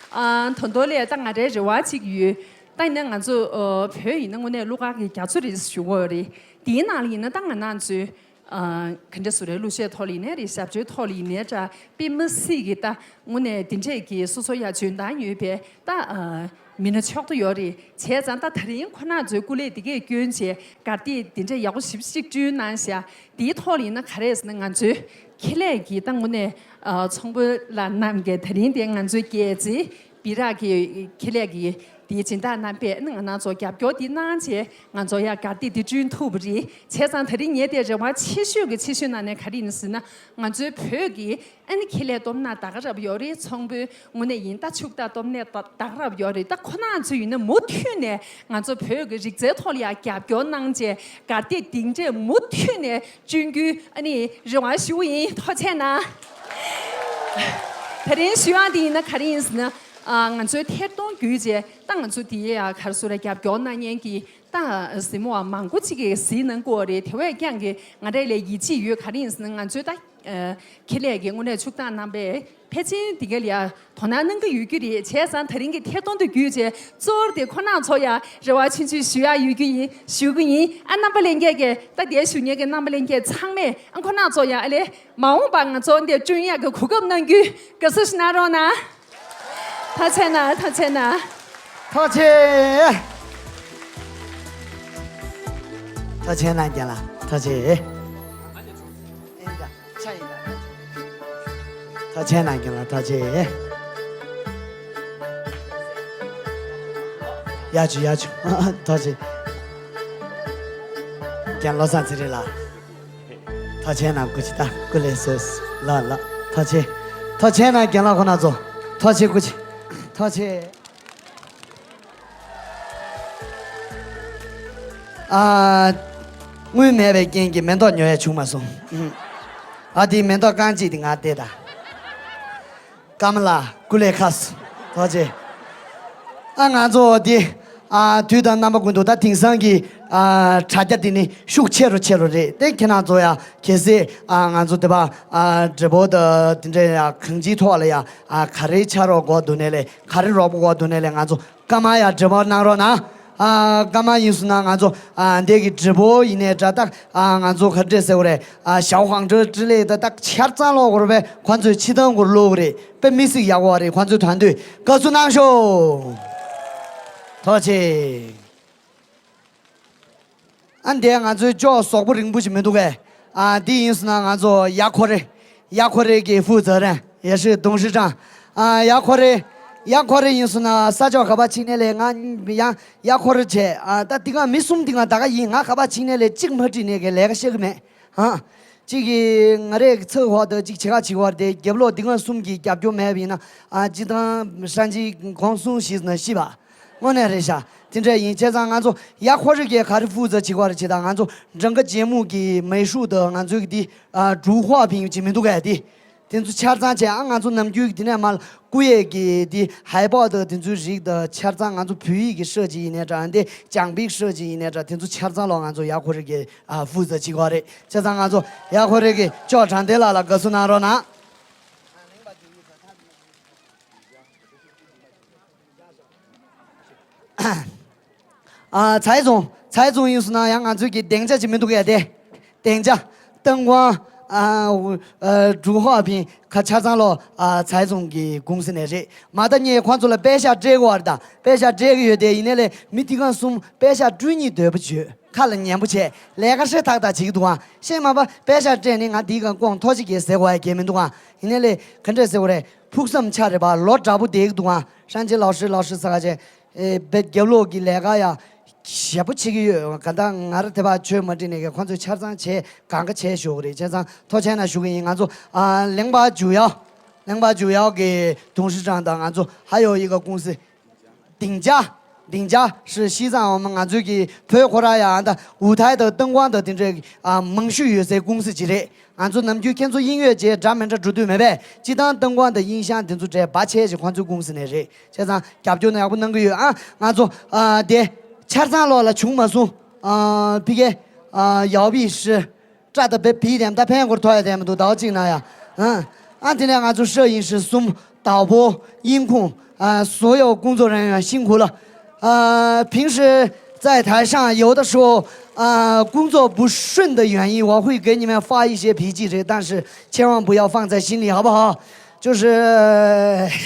ཨ། ད་དུང་ལས་ད་ང་རའི་རེ་བ་གཅིག་ཡོད། ད་ཡིན་ན་ང་ཚོ་ཨ། བོད་ཡིན་ན་དངོས་གནས་གླུ་གར་གྱི་རྒྱ་མཚོ་རེད་ཞུ་གི་ཡོད་རེད། དེའི་ནང་ལ་ཡིན་ན་ད་ང་རང་ཚོའི་ཨ། ག་འདྲ་ཟེར་རེད། གླུ་གཞས་ཐོག་ལ་ཡིན་ནའི་རེད། ཞབས་བྲོའི་ཐོག་ལ་ཡིན་ནའི་འདྲ། དཔེ་མི་སྲིད་ཀྱི་ད་དངོས་གནས་དེ་འདྲས་ཀྱི་སོ་སོ་ཡ་འཇོན་ཐང་ཡོད་པའི་ད་ཨ། མི་སྣ་མཆོག་ཏུ་ཡོད་རེད། བྱས་ཙང་ད་ད་རིང་ཁོ་རང་ཚོའི་སྐུ་ལས་འདི་གས་བསྐྱོན་བྱས་གར་སྟེགས་འདི་འདྲ་ཡག་པོ་ཞེ་པོ་ཅིག་བསྐྲུན་གནང་ཤག། འདིའི་ཐོག་ལ་ཡིན་ན་ག་རེ་ཟེར་ན་ང་ཚོའི་ཁེ་ལས་ཀྱི་ད་དངོས་གནས་ཨ། ཚོང་དཔོན་ལགས་རྣམས་ཀྱིས་ད་རིང་དེ་ང་ཚོའི་རྒྱལ་རྩེ་སྦི་རག་གི་ཁེ་ལས་ཀྱི་དེའི་སྦྱིན་བདག་རྣམ་པས་ང་རང་ཚོ་རྒྱབ་སྐྱོར་འདི་གནང་བྱས་ང་ཚོ་ཡ་གར་སྟེགས་འདི་བསྐྲུན་ཐུབ་པ་རེད། བྱས་ཙང་ད་རིང་ངས་དེ་རེ་བ་ཆེ་ཤོས་ཀྱི་ཆེ་ཤོས་ནང་ནས་ག་རེ་ཡིན་ཟེར་ན་ང་ཚོའི་བོད་ཀྱི་ཨ་ནི་ཁེ་ལས་སྟོབས་ན་ད་ག་རང་ཡོད་རེད། ཚོང་དཔོན་དངོས་གནས་ཡིན་ད་ཕྱུག་ད་སྟོབས་ན་ད་ག་རང་ཡོད་རེད། ད་ཁོ་རང་ཚོ་ཡིན་ན་མུ་མཐུད་ནས་ང་ཚོ་བོད་ཀྱི་རིག་རྩལ་ཐོག་ལ་ཡང་རྒྱབ་སྐྱོར་གནང་བྱས་གར་སྟེགས་འདི་འདྲས་མུ་མཐུད་ནས་བསྐྲུན་རྒྱུའི་ཨ་ནི་རེ་བ་ཞུ་ཡིན། ཐུགས་རྗེ་གནང་། ད་རིང་ཞུ་ཡག་འདི་ཡིན་ན་ག་རེ་ཡིན་ཟེར་ན་ཨ། ང་ཚོའི་ཐད་གཏོང་བརྒྱུད་བྱས་ད་ང་ཚོ་འདི་ཡ་ག་རེ་ཟེར་རེད། རྒྱབ་སྐྱོར་གནང་མཁན་གྱི་ད་གཟིགས་མོ་བ་མང་པོ་ཅིག་གིས་གཟིགས་གནང་གི་ཡོད་རེད། དེ་བས་ཀྱང་གི་ང་རང་ལ་ཡིད་ཆེས་ཡོད། ག་རེ་ཡིན་ཟེར་ན་ང་ཚོའི་ད་ ཁེ་ལས་ཀྱི་དངོས་གནས་ཕྱུག་བདག་རྣམ་པས་ཕལ་ཆེར་འདི་ག་ལ་ཡ་དོ་སྣང་གནང་གི་ཡོད་རྒྱུ་རེད། བྱས་ཙང་དེ་རིང་གི་ཐད་གཏོང་དུ་བརྒྱུད་བྱས་གཙོ་བོར་དེ་ཁོ་རང་ཚོ་ཡ་རེ་བ་ཆུང་ཆུང་ཞུ་ཡ་ཡོད་རྒྱུ་ཡིན་ཞུ་གི་ཡིན། ཨ་རྣམ་པ་ལྷན་རྒྱས་ཀྱིས་ད་དེ་ཞུ་མཁན་གྱི་རྣམ་པ་ལྷན་རྒྱས་ཚང་མས་ཨ་ཁོ་རང་ཚོ་ཡ་ཨ་ལེ་མ་འོངས་པ་ང་ཚོ་འདི་བསྐྲུན་ཡག་གི་གོ་སྐབས་གནང་རྒྱུ་དགའ་བསུ་ཞུ་གནང་རོགས་གནང་། ཐག་ཆད་ན་ཐག་ཆད་ན། ཐག་ཆད། ཐག་ཆད་ན་རྒན་ལགས་ཐག་ཆད། ཐག་ཆད་ན་རྒན་ལགས་ཐག་ཆད། ཡ་ཆུ་ཡ་ཆུ་ཐག་ཆད། རྒན་བློ་བཟང་ཚེ་རིང་ལགས། ཐག་ཆད་ན་སྐུ་མཁྱེན་ད་སྐུ་ལས་སོས་ལགས་ལགས་ཐག་ཆད། ཐག་ཆད་ན་རྒན་ལགས་ཁོ་ན་ཚོ་ཐག་ཆད་སྐུ་མཁྱེན་ཐག་ཆད། ཨ། དངུལ་མེད་པའི་རྐྱེན་གྱིས་མེ་ཏོག་ཉོ་ཡ་བྱུང་མ་སོང་། ཨ་དེའི་མེ་ཏོག་རྐང་གཅིག་དེ་ང་སྟེར་ད། ཀརྨ་ལགས་སྐུ་ལས་ཁག་སོང་ཐུགས་རྗེ་ཆེ། ཨ་ང་ཚོ་འདི་ཨ་དུས་དང་རྣམ་པ་ཀུན་ཏུ་ད་དེང་སང་གི་ཨ་དྲ་རྒྱ་འདི་ནི་ཤུགས་ཆེ་རུ་ཆེ་རུ་རེད་དེ། ཁྱེད་རང་ཚོ་ཡ་གལ་སྲིད་ཨ་ང་ཚོ་འདི་པ་ཨ་འབྲས་སྤུངས་ད་དེ་འདྲ་ཡ་གང་ཅིའི་ཐོག་ལ་ཡ་ཨ་ག་རེ་ཆགས་རོགས་དགོས་འདུག་ནས་ལས་ག་རེ་རོགས་པ་དགོས་འདུག་ནས་ལས་ང་ཚོ་ཀརྨ་ཡ་འབྲེལ་བ་གནང་རོགས་གནང་། ཨ་ཀརྨ་ཡིན་སོང་ན་ང་ཚོ་ཨ་འདས་ཀྱི་འབྲས་སྤུངས་ཡིན་ནས་འདྲ་ད་ཨ་ང་ཚོ་ག་འདྲས་ཟེར་བ་རེད། ཨ་ཞའོ་ཧང་ཀྲོའུ་ཀྲི་ལེ་ད་ད་ཆར་གཙང་ལོག་གོ་རེད་པས། ཁོ་ཚོས་ཕྱི་ཐང་གོ་ལོག་གོ་རེད་པས། མི་སྲིད་ཡག་པོ་རེད། ཁོ་ཚོས་ད་འདོད་དགའ་བསུ་གནང་ཤོག་ཐུགས་རྗེ་ཆེ། ཨ་འདས་ང་ཚོའི་ཅོག་ཟོག་པོ་རིང་པོ་ཞིག་མི་འདུག་གས། ཨ་འདི་ཡིན་སོང་ན་ང་ཚོ་ཡ་ཁོ་རེ། ཡ་ཁོ་རེ་གི་ཧྥུ་ཙེ་རེན་ཡེ་ཧྲི་ཏུང་ཧྲི་ཀྲང་། ཨ་ཡ་ཁོ་རེ། ཡ་ཁོ་རེ་ཡིན་སོང་ན་ས་ཕྱོགས་ག་པ་ཕྱིན་ནས་ལས་ང་ཡང་ཡ་ཁོ་རེ་བྱས། ཨ་ད་འདི་ག་མི་གསུམ་འདི་ག་ད་ག་ཡིན། ང་ག་པ་ཕྱིན་ནས་ལས་གཅིག་མ་བྲིས་ནས་གི་ལས་ཀ་བཤད་གི་མེད། ཧ། གཅིག་གིས་ང་རའི་ཚེ་འོག་ཏུ་གཅིག་བྱེད་ཁ་བྱེད་བར་དེ་རྒྱབ་ལོག་འདི་ག་གསུམ་གྱི་རྒྱབ་སྐྱོར་མེད་པ་ཡིན་ན། ཨ་སྤྱི་བཏང་ཧྲན་ཅི་གོང་གསུམ་ཞིག་ན་ཤི་བ། དངོས་གནས་རེད་ཤག་དེ་འདྲ་ཡིན་བྱས་ཙང་ང་ཚོ་ཡ་ཁོ་རེ་གི་ག་རེ་ཧྥུ་ཙེ་བྱེད་དགོས་རེད་བྱེད་དང་། ང་ཚོ་ཀྲང་ཀ་ཇེ་མུ་གི་མེ་ཤུག་དང་ང་ཚོའི་གི་དེ་ཨ་ཀྲུའུ་ཧྭ་ཕིང་ཅིག་མི་འདུག་གས། དེ་དེ་ཚོ་ཆ་ཚང་བྱས། ཨ་ང་ཚོ་ནམ་རྒྱུན་གི་དེ་ནས་མར་ཀུ་ཡེ་གི་དེ་ཧའེ་པོ་དང་དེ་ཚོའི་རིགས་དང་ཆ་ཚང་ང་ཚོ་བོད་ཡིག་གི་ཧྲ་ཅིག་ཡིན་ནའི་འདྲ། འདི་ལྗང་པའི་ཧྲ་ཅིག་ཡིན་ནའི་འདྲ། དེ་ཚོ་ཆ་ཚང་ལོ་ང་ཚོ་ཡ་ཁོ་རེ་གི་ཨ་ཧྥུ་ཙེ་བྱེད་དགོས་རེད། བྱས་ཙང་ང་ཚོ་ཡ་ཁོ་རེ་གི་ཅོག་དྲང་བདེན་ལགས་ལ་དགའ་བསུ་གནང་རོགས་གནང་། ཨ་ཚའེ་ཙུང་། ཚའེ་ཙུང་ཡིན་སོང་ན་ཡང་ང་ཚོའི་གི་སྡིངས་ཆ་ཅིག་མི་འདུག་གས། དེ་སྡིངས་ཆ་ཏང་ཀོང་ཨ་ཨ་ཀྲུའུ་ཧྭ་ཕིང་ཁ་ཆ་ཚང་ལོ་ཨ་ཚའེ་ཙུང་གི་ཀུང་སི་ནས་རེད། མ་ད་ངས་ཁོང་ཚོ་ལ་པད་ཤག་སྤྲད་དགོས་བ་རེད། ད་པད་ཤག་སྤྲད་གི་ཡོད་དེ། ཡིན་ནའི་ལས་མི་དེ་ག་གསུམ་པད་ཤག་སྤྲོད་སྙིང་འདོད་པོ་བྱོས། ཁ་ལ་ཉན་པོ་བྱས། ལས་ཀ་ཧྲེ་ཐག་ཐག་བྱེད་ཀྱི་འདུག་ཨ། ཤེས་མ་པ་པད་ཤག་སྤྲད་ནས་ང་དེའི་སྒང་ཁོང་ཐོག་ཅིག་གས་ཟེར་དགོས་ཡ་གལ་མི་འདུག་ཨ། ཡིན་ནའི་ལས་ག་འདྲས་ཟེར་དགོས་རེད། ཕུགས་བསམ་ཆགས་རེད་པ། ལོ་འདྲ་པོ་བསྡད་ཀྱི་འདུག་ཨ། ཧྲན་ཅི་ལའོ་ཧྲི་ལའོ་ཧྲི་ཟེར་ག་བྱས། ཨེ་བེད་རྒྱབ་ལོག་གི་ལས་ཀ་ཡ་ཞེ་པོ་བྱེད་ཀྱི་ཡོད། ག་ད་ང་ར་དེ་བ་ཆོས་མ་འདྲི་ནས་གི་ཁོང་ཚོས་ཆ་ཚང་བྱས་གང་ག་བྱས་ཞོག་གི་རེད། བྱས་ཙང་ཐུགས་རྗེ་ཆེ་གནང་ཞུ་གི་ཡིན། ང་ཚོ་ཨ་གླིང་པ་ཇུ་ཡའོ། གླིང་པ་ཇུ་ཡའོ་གི་ཏུང་ཧྲི་ཀྲང་དང་ང་ཚོ་ཧ་ཡོ་ཡི་ག་ཀུང་སི། སྡིངས་ཆ། སྡིངས་ཆ་ཧྲི་ཤི་ཙང་འོ་མ་ང་ཚོའི་གི་བོད་ཁོ་ར་ཡ་ཨ་ད་ཝུ་ཐའི་དང་ཏང་ཀོང་དང་དེ་འདྲའི་ཨ་མང་ཤོས་ཡོད་སའི་ཀུང་སི་ཅིག་རེད། ང་ཚོ་ནམ་རྒྱུན་ཁྱེད་ཚོ་དབྱིན་ཡོད་ཅེས་འདྲ་མི་འདྲ་འགྲོ་དུས་མེད་པས། སྤྱི་བཏང་ཏང་ཀོང་དང་དབྱིན་ཞང་དེ་ཚོ་གྲས་འབའ་ཆེ་ཞིག་ཁོང་ཚོའི་ཀུང་སི་ནས་རེད། བྱས་ཙང་རྒྱབ་སྐྱོར་ནི་ཡག་པོ་གནང་གི་ཡོད་ཨ། ང་ཚོ་ཨ་དེ་ཆ་ཚང་ལོག་ལ་བྱུང་མ་སོང་། ཨ་ཕི་ཀེ་ཨ་ཡའོ་པི་ཧྲི་ཀྲ་ད་བེ་བི་དེམ་ད་ཕན་སྐོར་ཐོག་ཡ་དེམ་འདུག་ཟླ་བ་གཅིག་ན་ཡ། ཨ་ཨ་དེ་ནས་ང་ཚོ་ཧྲ་ཡིན་ཧྲི་གསུམ། 导播、音控啊，所有工作人员辛苦了。呃，平时在台上有的时候，呃，工作不顺的原因，我会给你们发一些脾气，但是千万不要放在心里，好不好？就是。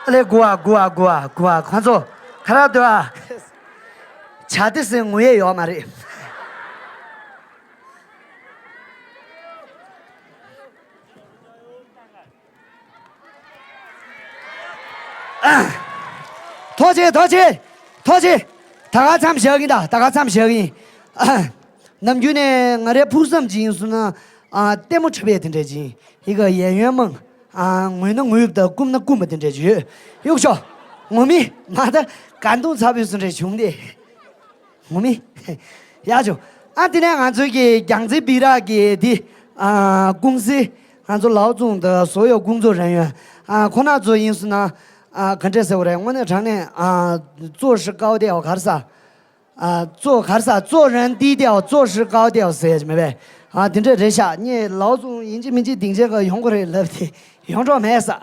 ཨ་ལེ་གུ་ཨ་གུ་ཨ་གུ་ཨ་གུ་ཨ། ཁོང་ཚོ་ཁ་ར་སྡོད་ཨ། བྱ་དེ་ཟེར་ངུ་ཡས་ཡོད་མ་རེད། ཐུགས་རྗེ་ཆེ། ཐུགས་རྗེ་ཆེ། ཐུགས་རྗེ་ཆེ། ད་ག་མཚམས་བཞག་གིན། ད་ད་ག་མཚམས་བཞག་གིན། ནམ་རྒྱུན་ནས་ང་རའི་ཕུགས་བསམ་ཅིག་ཡིན་སོང་ན། ཨ་ལྟད་མོ་འཁྲབ་ཡས་དེ་འདྲ་ཅིག་ཡིན། ཡི་ག་ཡན་ཡོན་མང་། ཨ་ངུས་ན་ངུས་པ་དང་སྐུམ་ན་སྐུམ་པ་དེ་འདྲ་ཅིག་ཡོད། གཡུག་ཤོག་ངོ་མི་མ་ད་ག་འདུག་ཚ་བའི་སུ་འདྲ་བྱུང་སྟེ། ངོ་མི། ཡག་བྱུང་། ཨ་དེ་ནས་ང་ཚོའི་གི་རྒྱང་རྩེ་སྦི་རག་གི་དེ་ཨ་ཀུང་སི་ང་ཚོ་ལའོ་ཙུང་དང་བཟོ་ཡོད་ཀུང་ཚོ་རན་ཡོད་ཨ་ཁོ་ན་ཚོ་ཡིན་སོང་ན་ཨ་ག་འདྲས་ཟེར་བ་རེད། དངོས་གནས་དྲང་གནས་ཨ་做事高调གར་ས། ཨ་做གར་ས་做人低调做事高调ཟེར་ཡ་མེད་པས། ཨ་དེ་འདྲས་རེད་ཤག་ངས་ལའོ་ཙུང་ཡིན་གཅིག་མིན་གཅིག་སྡིངས་ཆའི་ཁ་ཡོང་གི་རེད་ལབ་དེ་ཡོང་གྲོགས་མེད་ས།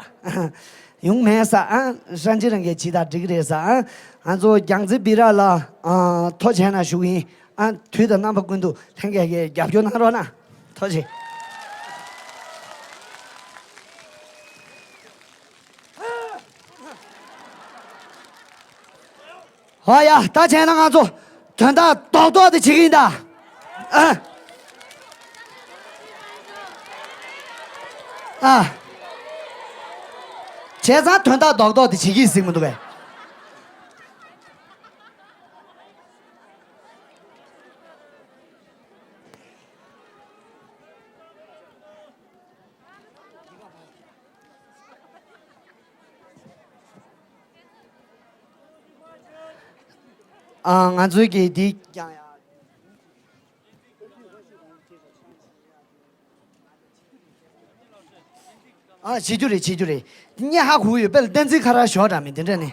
ཡོང་མེད་ས་ཨ་ཧྲན་ཅི་རང་གིས་ཇི་ལྟར་འགྲིག་གི་རེད་ས་ཨ། ང་ཚོ་རྒྱང་རྩེ་སྦི་རག་ལ་ཨ་ཐུགས་རྗེ་གནང་ཞུ་གི་ཡིན་ཨ། དུས་དང་རྣམ་པ་ཀུན་ཏུ་ལྷན་རྒྱས་ཀྱིས་རྒྱབ་སྐྱོར་གནང་རོགས་གནང་། ཐུགས་རྗེ་ཆེ། ཨོ་ཡ། ད་བྱས་ན་ང་ཚོ་དོན་དག་རྡོག་རྡོག་དེ་བྱེད་ཀྱི་ཡིན་ད། ཨ། ཨ། བྱས་ཙང་དོན་དག་རྡོག་རྡོག་དེ་བྱེད་ཀྱི་ཡིན་ཟེར་མི་འདུག་གས། ཨ། ང་ཚོའི་གི་འདི་ཀྱང་ཡ། ཨ། བྱེད་རྒྱུ་རེད། བྱེད་རྒྱུ་རེད། སྙད་ཧ་གོ་ཡོད་པས་བསྟན་འཛིན་ཁ་ར་ཞོག་འདྲ་མི་དེ་འདྲ་ནི།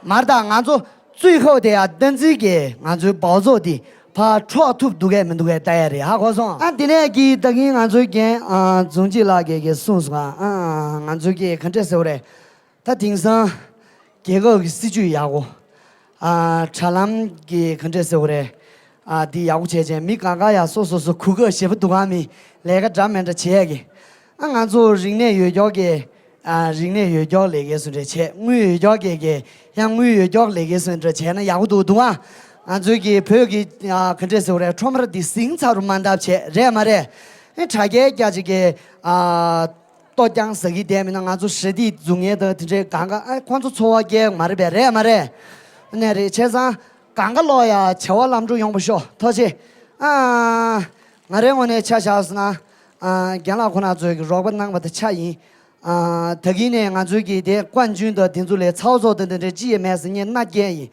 མར་དང་ང་ཚོ་རྩིས་ཁོག་དེ་ཡ་བསྟན་འཛིན་གྱིས་ང་ཚོའི་བའོ་ཙོ་དེ་ཕར་འཕྲོག་ཐུབ་འདུག་གས་མི་འདུག་གས་ལྟ་ཡ་རེད། ཧ་གོ་སོང་། ཨ་དེ་ནས་ཀྱི་ད་གིན་ང་ཚོའི་རྒན་ཨ་རྫོང་སྐྱིད་ལགས་ཀྱིས་ཀྱི་གསུངས་སོང་། ཨ་ང་ཚོའི་ཀྱི་ག་འདྲས་ཟེར་བ་རེད། ད་དེང་སང་རྒྱལ་ཁབ་ཀྱི་སྲིད་ཇུས་ཡག་པོ། ཨ་དྲ་ལམ་གྱི་ག་འདྲས་ཟེར་བ་རེད། ཨ་འདི་ཡག་པོ་བྱས་བྱས་མི་གང་ག་ཡ་སོ་སོ་སོ་གོ་སྐབས་ཞེ་པོ་འདུག་ག་མི་ལས་ཀ་འདྲ་མི་འདྲ་བྱས་ཀྱི། ཨ་ང་ཚོ་རིག་གནས་ཡོད་ཀྱོག་གི། ཨ་རིག་གནས་ཡོད་ཀྱོག་ལས་ཀའི་སུ་འདྲ་བྱས། དངུལ་ཡོད་ཀྱོག་གི་གི་ཡང་དངུལ་ཡོད་ཀྱོག་ལས་ཀའི་སུ་འདྲ་བྱས་ན་ཡག་པོ་འདུག་འདུག་ཨ། ང་ཚོའི་གི་བོད་ཀྱི་ཨ་ག་འདྲས་ཟེར་བ་རེད། ཁྲོམ་ར་འདི་ཟིང་ཚ་རུ་མ་འདབ་བྱས་རེད་མ་རེད། ཨེ་དྲ་རྒྱའི་རྒྱ་ཆེ་གི་ཨ། ལྟོ་རྐྱང་ཟ་གི་བསྡད་མིན་ན་ང་ཚོ་ཞི་བདེ་འཛུགས་མཁན་དང་དེ་འདྲའི་གང་ག་ཨ་ཁོང་ཚོ་འཚོ་བ་སྐྱེལ་མ་རེད་པས། རེད་མ་རེད། ནས་རེད། བྱས་ཙང་གང་ག་ལོག་ཡ་བྱ་བ་ལམ་འགྲོ་ཡོང་བ་ཤོག་ཐུགས་རྗེ་ཆེ། ཨ་ང་རའི་ངོས་ནས་ཆ་བཞག་སོང་ན་ཨ་རྒན་ལགས་ཁོ་ན་ཚོས་ཀྱི་རོགས་པ་གནང་བ་དང་ཆ་ཡིན། ཨ་ད་གིན་ནས་ང་ཚོའི་གི་དེ་ཀོན་ཅུན་དང་དེ་ཚོ་ལས་ཚ་བོ་ཚོ་དང་དེ་འདྲའི་ཅི་ཡང་མེད་ཟེར་ངས་མནའ་བསྐྱལ་ཡིན།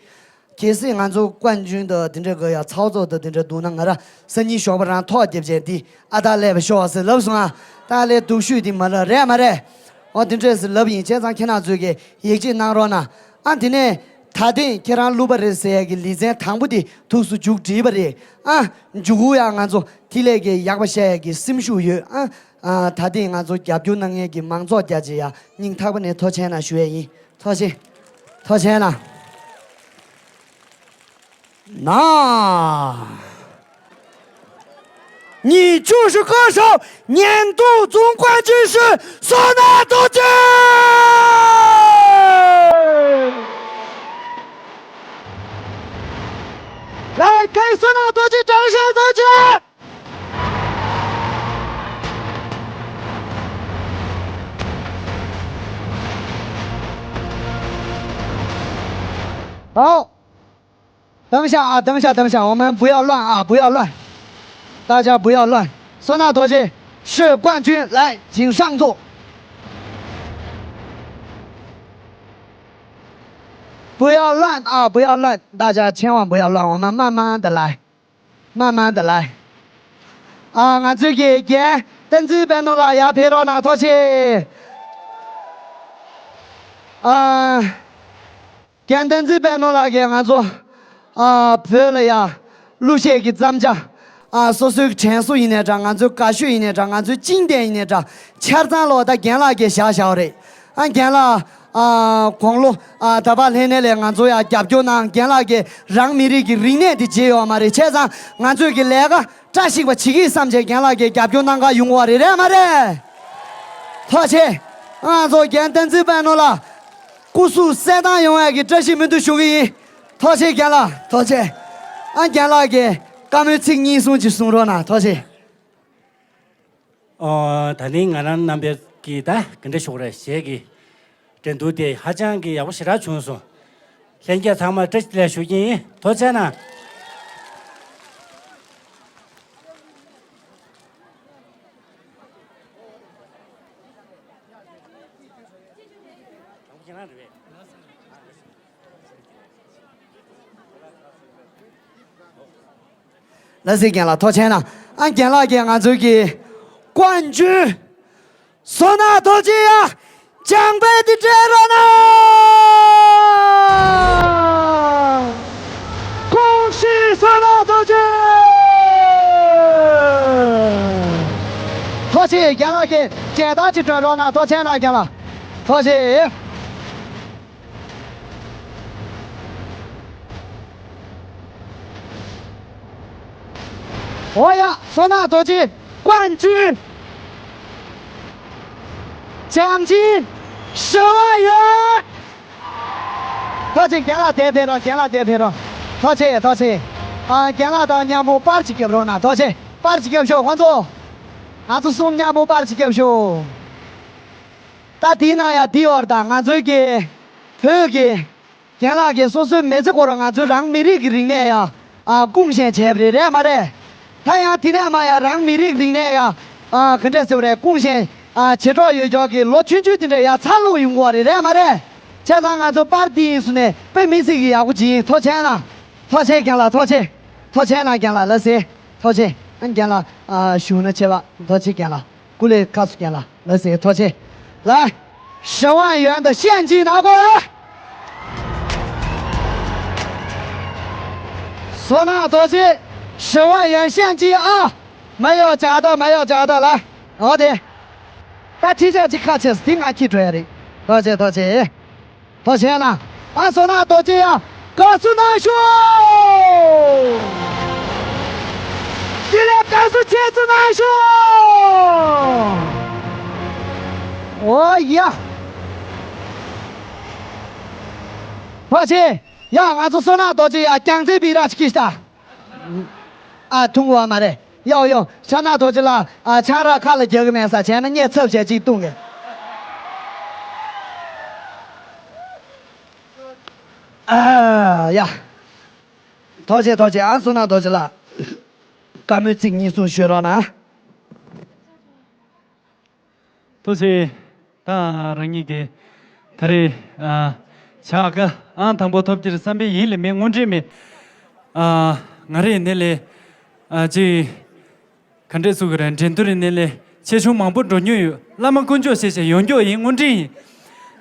གལ་སྲིད་ང་ཚོ་ཀོན་ཅུན་དང་དེ་འདྲ་གི་ཡ་ཚ་བོ་ཚོ་དང་དེ་འདྲ་འདུག་ན་ང་ར་སང་ཉིན་ཞོགས་པ་རང་ཐོག་རྒྱབ་བྱས་འདི་ཨ་ད་སླེབས་པ་ཤོག་ཟེར་ལབ་སོང་ཨ། ད་ལས་སྡུག་ཤོས་འདི་མ་ལ་རེད་མ་རེད། འོ་དེ་འདྲས་ཟེར་ལབ་ཡིན། བྱས་ཙང་ཁྱེད་རང་ཚོས་ཀྱི་ཡིད་ཆེས་གནང་རོགས་གནང་ཨ། དེ་ནས་ད་ཐེངས་ཁྱེད་རང་གླུ་པ་རེད་ཟེར་ཡ་གི་ལེ་ཚན་དང་པོ་དེ་ཐུགས་སུ་མཇུག་བསྒྲིལ་བ་རེད་ཨ། མཇུག་གུ་ཡང་ང་ཚོ་དེ་ལས་ཀྱི་ཡག་པ་བཤད་ཡ་གི་སེམས་ཤུགས་ཡོད་ཨ། ཨ་ད་ཐེངས་ང་ཚོ་རྒྱབ་སྐྱོར་གནང་མཁན་གྱི་མང་ཚོགས་རྒྱ་ཆེ་ཡ་སྙིང་ཐག་པ་ནས་ཐུགས་རྗེ་གནང་ཞུ་ཡས་ཡིན། ཐུགས་རྗེ་ཆེ། ཐུགས་རྗེ་ཆེ་གནང་། ན། 你就是歌手年度总冠军是唢呐同志。来，给唢呐同志掌声，同志！好。 等一下啊，等一下，等一下，我们不要乱啊，不要乱，大家不要乱。唢呐同志是冠军，来，请上座。不要乱啊，不要乱，大家千万不要乱，我们慢慢的来，慢慢的来。啊，ང་ཚོའི་རྒན་བསྟན་འཛིན་དཔལ་ནོར་ལགས་ཡར་ཕེབས་རོགས་གནང་། ཐུགས་རྗེ་ཆེ། ཨ། རྒན་བསྟན་འཛིན་དཔལ་ནོར་ལགས་ཀྱིས་ང་ཚོ་ཨ་བོད་ལ་ཡ་གླུ་གཞས་ཀྱི་བརྩམས་བྱ་ཨ་སོ་སོའི་དྲན་གསོ་ཡིན་ནའི་འདྲ། ང་ཚོའི་དགའ་ཤོས་ཡིན་ནའི་འདྲ། ང་ཚོའི་ཅིང་ཏན་ཡིན་ནའི་འདྲ། ཆ་ཚང་ལོ་ད་རྒན་ལགས་ཀྱིས་བཞག་བཞག་པ་རེད། ཨ་རྒན་ལགས་ཨ་དགུང་ལོ་ཨ་ད་བར་ལྷན་ནེ་ལས་ང་ཚོ་ཡ་རྒྱབ་སྐྱོར་གནང་། རྒན་ལགས་ཀྱིས་རང་མི་རིགས་ཀྱི་རིག་གནས་འདི་བརྗེད་ཡོད་མ་རེད། བྱས་ཙང་ང་ཚོས་ཀྱི་ལས་ཀ་བཀྲ་ཤིས་པ་བྱེད་ཀྱི་བསམ་བྱས་རྒན་ལགས་ཀྱིས་རྒྱབ་སྐྱོར་གནང་ག་ཡོང་བ་རེད། རེད་མ་རེད། ཐུགས་རྗེ་ཆེ། ང་ཚོ་རྒན་བསྟན་འཛིན་དཔལ་ནོར་ལགས། སྐུ་གཟུགས་གསལ་ཐང་ཡོང་བའི་གི་བཀྲ་ཤིས་སྨོན་འདུན་ཞུ་གི་ཡིན། ཐུགས་རྗེ་ཆེ་རྒན་ལགས། ཐུགས་རྗེ་ཆེ། ཨ་རྒན་ལགས་ཀྱིས་བཀའ་མོལ་ཚིག་གཉིས་གསུམ་ཅིག་གསུང་རོགས་གནང་། ཐུགས་རྗེ་ཆེ། ཨོ། ད་ནི་ང་རང་རྣམ་པའི་གི་ད་ག་འདྲ་ཞུ་དགོས་རེད། གཞས་ཀྱི་འགྲན་བསྡུར་དེ་ཧ་ཅང་གི་ཡག་པོ་ཞེ་དྲག་བྱུང་སོང་། ལྷན་རྒྱས་ཚང་མར་བཀྲ་ཤིས་བདེ་ལེགས་ཞུ་གི་ཡིན། ཐུགས་རྗེ་གནང་། དྲང་པོ་ཁྱེད་རང་རེད་པས། ལགས་སེ་རྒན་ལགས་ཐུགས་རྗེ་གནང་། ཨ་རྒན་ལགས་ཀྱིས་ང་ཚོའི་གི་ཀོན་ཇུན་བསོད་ནམས་རྡོ་རྗེ་ཡ་བྱང་པའི་འདི་སྤྲད་རོགས་གནང་། ཀུང་ཤི་བསོད་ནམས་རྡོ་རྗེ། ཐུགས་རྗེ་ཆེ། རྒན་ལགས་ཀྱིས་མཇལ་དར་ཅིག་སྤྲོད་རོགས་གནང་། ཐུགས་རྗེ་གནང་རྒན་ལགས། ཐུགས་རྗེ་ཆེ། འོ་ཡ། བསོད་ནམས་རྡོ་རྗེ་ཀོན་ཇུན་བྱང་ཆིངས་ཞི་བ་ཡོན། ཐུགས་རྗེ་ཆེ། རྒན་ལགས་དེ་ཕེབས་རོགས། རྒན་ལགས་དེ་ཕེབས་རོགས། ཐུགས་རྗེ་ཆེ། ཐུགས་རྗེ་ཆེ། ཨ་རྒན་ལགས་དང་མཉམ་པོ་པར་ཅིག་རྒྱབ་རོགས་གནང་། ཐུགས་རྗེ་ཆེ། པར་ཅིག་རྒྱབ་ཤོག་ཁོང་ཚོ། ང་ཚོ་གསུམ་མཉམ་པོ་པར་ཅིག་རྒྱབ་ཤོག་ད་དེའི་ནང་ཡ་འདི་ཡོད་རེད། ད་ང་ཚོའི་གི་བོད་ཀྱི་རྒན་ལགས་ཀྱིས་སོ་སོའི་མི་ཚེ་སྐོར་ང་ཚོའི་རང་མི་རིགས་ཀྱི་རིག་གནས་ཡ་ཨ་སྐུང་བཞེངས་བྱས་པ་རེད། རེད་མ་རེད། ད་ཡང་དེ་ནས་མ་ཡ་རང་མི་རིགས་རིག་གནས་ཡ་ཨ་ག་འདྲས་ཟེར་བ་རེད། སྐུང་བཞེངས་ཨ་བྱེད་གྲབས་ཡོད་ཀྱོག་གི་ལོ་ཆུང་ཆུང་དེ་འདྲས་ཡ་འཚར་ལོངས་ཡོང་གི་ཡོད་རེད། རེད་མ་རེད། བྱས་ཙང་ང་ཚོ་པར་འདི་ཡིན་སུ་ནས་དཔེ་མི་སྲིད་ཀྱི་ཡག་པོ་ཅིག་ཡིན། ཐུགས་རྗེ་གནང་། ཐུགས་རྗེ་ཆེ་རྒན་ལགས། ཐུགས་རྗེ་ཆེ། ཐུགས་རྗེ་ཆེ་གནང་རྒན་ལགས། ལགས་སེ། ཐུགས་རྗེ་ཆེ། ཨ་རྒན་ལགས་ཨ་བཞུགས་ན་ཆེ་བ། ཐུགས་རྗེ་ཆེ་རྒན་ལགས། སྐུ་ལས་ཁག་སུ་རྒན་ལགས། ལགས་སེ། ཐུགས་རྗེ་ཆེ། ལ། ཞི་བ་ཡོན་དང་ཤན་ཅིག་ན་གོ། བསོད་ནམས་རྡོ་རྗེ་ཞི་བ་ཡོན་ཤན་ཅིག་ཨ། མ་ཡོ་ཅག་ད་མ་ཡོ་ཅག་ད་ལ། འོ་དེ། ད་ཁྲི་ཆ་ཅིག་ཁ་ཆེས་དེ་ང་ཁྱི་འགྲོ་ཡ་རེད། ཐུགས་རྗེ་ཆེ། ཐུགས་རྗེ་ཆེ། ཐུགས་རྗེ་གནང་། ཨ་བསོད་ནམས་རྡོ་རྗེ་ཡ་དགའ་བསུ་གནང་ཤོག་དེ་ལས་དགའ་བསུ་ཆེ་ཙུ་གནང་ཤོག་འོ་ཡ། ཐུགས་རྗེ་ཆེ། ཡ་ང་ཚོ་བསོད་ནམས་རྡོ་རྗེ་ཡ་རྒྱང་རྩེ་བི་ར་ཅི་ཀི་ཤ་ད། ཨ་ཐུང་བ་མ་རེད། ཡའོ་ཡའོ། ཤ་ན་ཐོ་ཅི་ལ་ཨ་ཆང་རག་ཁ་ལ་རྒྱག་གི་མེད་ས་བྱས་ན་སྙད་ཚབ་བྱས་ཅིག་བཏུང་གི་ཨ་ཡ། ཐོ་ཅེ་ཐོ་ཅེ། ཨ་བསོད་ནམས་ཐོ་ཅི་ལ་བཀའ་མོལ་ཚིག་གཉིས་གསུངས་ཞུས་རོགས་གནང་། ཐུགས་རྗེ་ཆེ། ད་རང་ཉིད་ཀྱི་ད་རེས་ཨ་ཕྱག་དཀར་ཨང་དང་པོ་ཐོབ་རྒྱུར་བསམ་པའི་ཡིད་ལ་མེད། དངོས་འབྲེལ་མེད། ཨ་ང་རེ་ནས་ལས་ཨ་ཅིག་ག་འདྲས་ཟེར་གི་རེད། འགྲན་བསྡུར་ནས་ལས་ཆེ་ཆུང་མང་པོ་འགྲོ་མྱོང་ཡོད། བླ་མ་དཀོན་མཆོག་ཞེས་བྱ་ཡོང་མགྱོགས་ཡིན། དངོས་འབྲེལ་ཡིན།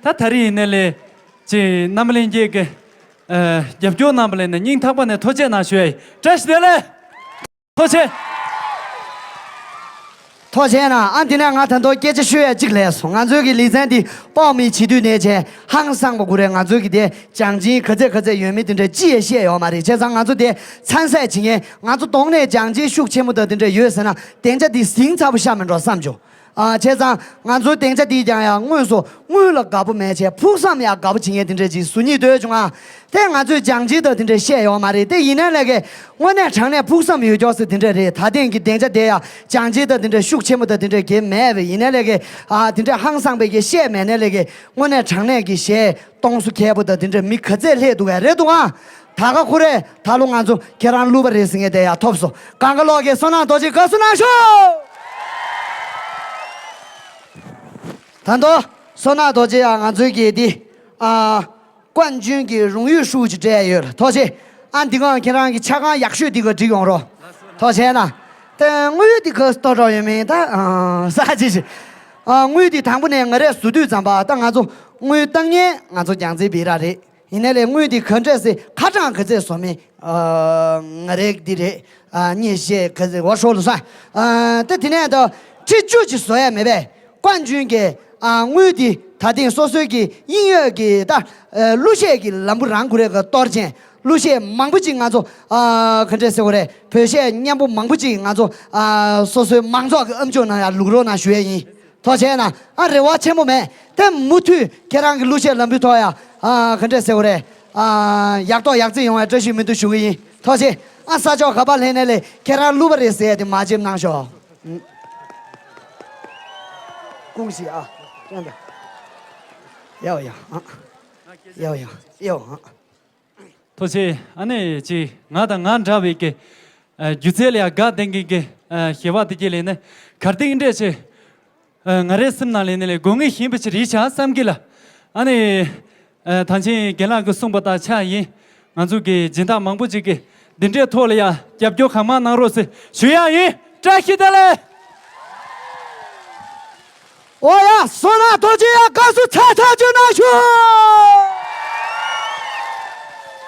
ད་ད་རེས་ཡིན་ནས་ལས་ཅིག་རྣམ་པ་ལྷན་རྒྱས་ཀྱི་ཨ་རྒྱབ་སྐྱོར་གནང་བ་ལས་ནས་སྙིང་ཐག་པ་ནས་ཐུགས་རྗེ་གནང་ཞུ་ཡ་ཡིན། བཀྲ་ཤིས་བདེ་ལེགས། ཐུགས་རྗེ་ཆེ། ཐུགས་རྗེ་གནང་། ཨ་འདི་ནས་ང་ད་དུང་སྐད་ཆ་ཤོད་ཡ་གཅིག་ལས་སོང་། ང་ཚོའི་གི་ལེ་ཚན་འདི་དཔག་མེད་བྱེད་དུས་ནས་བྱས་ཧང་སངས་པ་དགོས་རེད། ང་ཚོའི་གི་དེ་སྦྱང་ཆེན་ག་ཚད་ག་ཚད་ཡོད་མེད་དེ་འདྲ་ཅི་ཡང་བཤད་ཡོད་མ་རེད། བྱས་ཙང་ང་ཚོ་དེ་མཚན་སེ་བྱེད་མཁན་ང་ཚོ་གདོང་ནས་སྦྱང་ཆེན་ཤུགས་ཆེན་པོ་དང་དེ་འདྲ་ཡོད་ཟེར་ན་སྡིངས་ཆ་འདི་ཟིང་ཚ་པོ་ཤ་མི་འགྲོ་བསམ་བྱུང་། ཨ་བྱས་ཙང་ང་ཚོའི་སྡིངས་ཆ་འདི་ཀྱང་ཡང་དངོས་སུ་དངུལ་ལ་དགའ་པོ་མེད་བྱས་ཕུགས་བསམ་ཡང་དགའ་པོ་བྱེད་མཁན་དེ་འདྲ་ཅིག་བཟོ་སྙིང་འདོད་བྱུང་ཨ། དེ་ང་ཚོས་སྦྱང་ཆེན་དང་དེ་འདྲ་བཤད་ཡོད་མ་རེད། དེ་ཡིན་ནའི་ལས་ཀའི་དངོས་གནས་དྲང་གནས་ཕུགས་བསམ་ཡོད་ཀྱོག་ཟེར་དེ་འདྲ་རེད། ད་ཐེངས་ཀྱི་སྡིངས་ཆ་དེ་ཡང་སྦྱང་ཆེན་དང་དེ་འདྲ་ཤུགས་ཆེན་པོ་དང་དེ་འདྲ་གལ་མེད་པས། ཡིན་ནའི་ལས་ཀའི་ཨ་དེ་འདྲ་ཧང་སངས་པའི་གི་བཤད་མེད་ནའི་ལས་ཀའི་དངོས་གནས་དྲང་གནས་ཀྱི་གཞས་གཏོང་སུ་མཁས་པོ་དང་དེ་འདྲ་མི་ག་ཚད་སླེབས་འདུག་གས་རེད་འདུག་ཨ། ད་ག་ཁོ་རེ་ད་ལོ་ང་ཚོ་ཁྱེད་རང་གླུ་པ་རེད་ཟེར་མཁན་དེ་ཡང་ཐོབ་སོང་། གང་ག་ལོག་གི་བསོད་ནམས་རྡོ་རྗེ་དགའ་བསུ་གནང་ཤོག་ད་དུང་བསོད་ནམས་རྡོ་རྗེ་ཡང་ང་ཚོའི་གི་འདི་ཨ་ཀོན་ཅུན་གྱི་རུང་ཡོད་ཧྲུའུ་ཅི་སྤྲད་ཡོད། ཐུགས་རྗེ་ཆེ། ཨ་འདི་གང་ཁྱེད་རང་གི་ཆ་གང་ཡག་ཤོས་འདི་ག་སྒྲིག་ཡོང་རོགས། ཐུགས་རྗེ་ཆེ་གནང་། དེ་དངུལ་འདི་ག་ལྟོ་གྲོགས་ཡོད་མིན་ད་ཨ་ས་ཅི་ཞིག་ཨ་དངུལ་འདི་དང་པོ་ནས་ང་རས་བཟོ་དུས་ཙམ་པ་ད་ང་ཚོ་དངུལ་བཏང་མཁན་ང་ཚོ་རྒྱང་རྩེ་བི་ར་རེད། ཡིན་ནའི་ལས་དངུལ་འདི་ག་འདྲས་སེ་ཁ་གྲངས་ག་ཚད་བཟོ་མིན་ཨ་ང་རས་འདི་རེད། ཨ་གཉིས་བཤད་ག་ཚད་འོ་ཧྲོ་ལོ་ས། ཨ་ད་དེ་ནས་ད་ཁྲི་བཅུ་ཅིག་བཟོ་ཡ་མེད་པས། ཀོན་ཅུན་གྱི་ཨ་དངུལ་འདི་ད་ཐེངས་སོ་སོའི་གི་དབྱིན་ཡོད་ཀྱི་ད་ཨ་གླུ་གཞས་ཀྱི་ལམ་བུ་རང་ཁུར་རེ་ག་གཏོར་ཅན་གླུ་གཞས་མང་པོ་ཅིག་ང་ཚོ་ཨ་ག་འདྲས་ཟེར་དགོས་རེད། བོད་གཞས་སྙན་པོ་མང་པོ་ཅིག་ང་ཚོ་ཨ་སོ་སོའི་མང་ཚོགས་ཀྱི་ཨམ་ཅོག་ནང་ཡང་བླུག་རོགས་གནང་ཞུ་ཡས་ཡིན། ཐུགས་རྗེ་གནང་། ཨ་རེ་བ་ཆེན་པོ་མེད། དེ་མུ་མཐུད་ཁྱེད་རང་གི་གླུ་གཞས་ལམ་བུའི་ཐོག་ཡ་ཨ་ག་འདྲས་ཟེར་དགོས་རེད། ཨ་ཡག་ཐོག་ཡག་བརྩེགས་ཡོང་བའི་བཀྲ་ཤིས་སྨོན་འདུན་ཞུ་གི་ཡིན། ཐུགས་རྗེ་ཆེ། ཨ་ས་ཕྱོགས་ག་པར་སླེབས་ནའི་ལས་ཁྱེད་རང་གླུ་པ་རེད་ཟེར་ཡ་དེ་མ་བརྗེད་གནང་ཤོག་ཀུང་ཞི་ཨ། ཡའོ་ཡའོ་ཨ། ཡའོ་ཡའོ་ཡའོ་ཨ། ཐུགས་རྗེ་ཆེ། ཨ་ནི་ཅི་ང་དང་ང་འདྲ་བའི་གི་ཨ་སྒྱུ་རྩལ་ལ་ཡང་དགའ་ལྡན་གི་གི་ཨ་ཞེ་བ་དེ་གི་ལས་ནི་གར་སྟེགས་འདྲས་ཆེ། ཨ་ང་རའི་སེམས་ནང་ལས་ནི་ལས་དགོས་ངེས་ཤིང་པ་ཆེ་རིག་བྱ་བསམ་གི་ལ། ཨ་ནི་ ཨ། ཐང་ཆེན་རྒན་ལགས་ཀྱིས་གསུངས་པ་ལྟར་ཆགས་ཡིན། ང་ཚོ་གི་སྦྱིན་བདག་མང་པོ་ཅིག་གིས་འདི་འདྲའི་ཐོག་ལ་ཡང་རྒྱབ་སྐྱོར་གང་མང་གནང་རོགས་ཟེར་ཞུ་ཡག་ཡིན། བཀྲ་ཤིས་བདེ་ལེགས། འོ་ཡ། བསོད་ནམས་རྡོ་རྗེ་ཡ་དགའ་བསུ་ཚ་ཚ་ཅིག་གནང་ཞུ།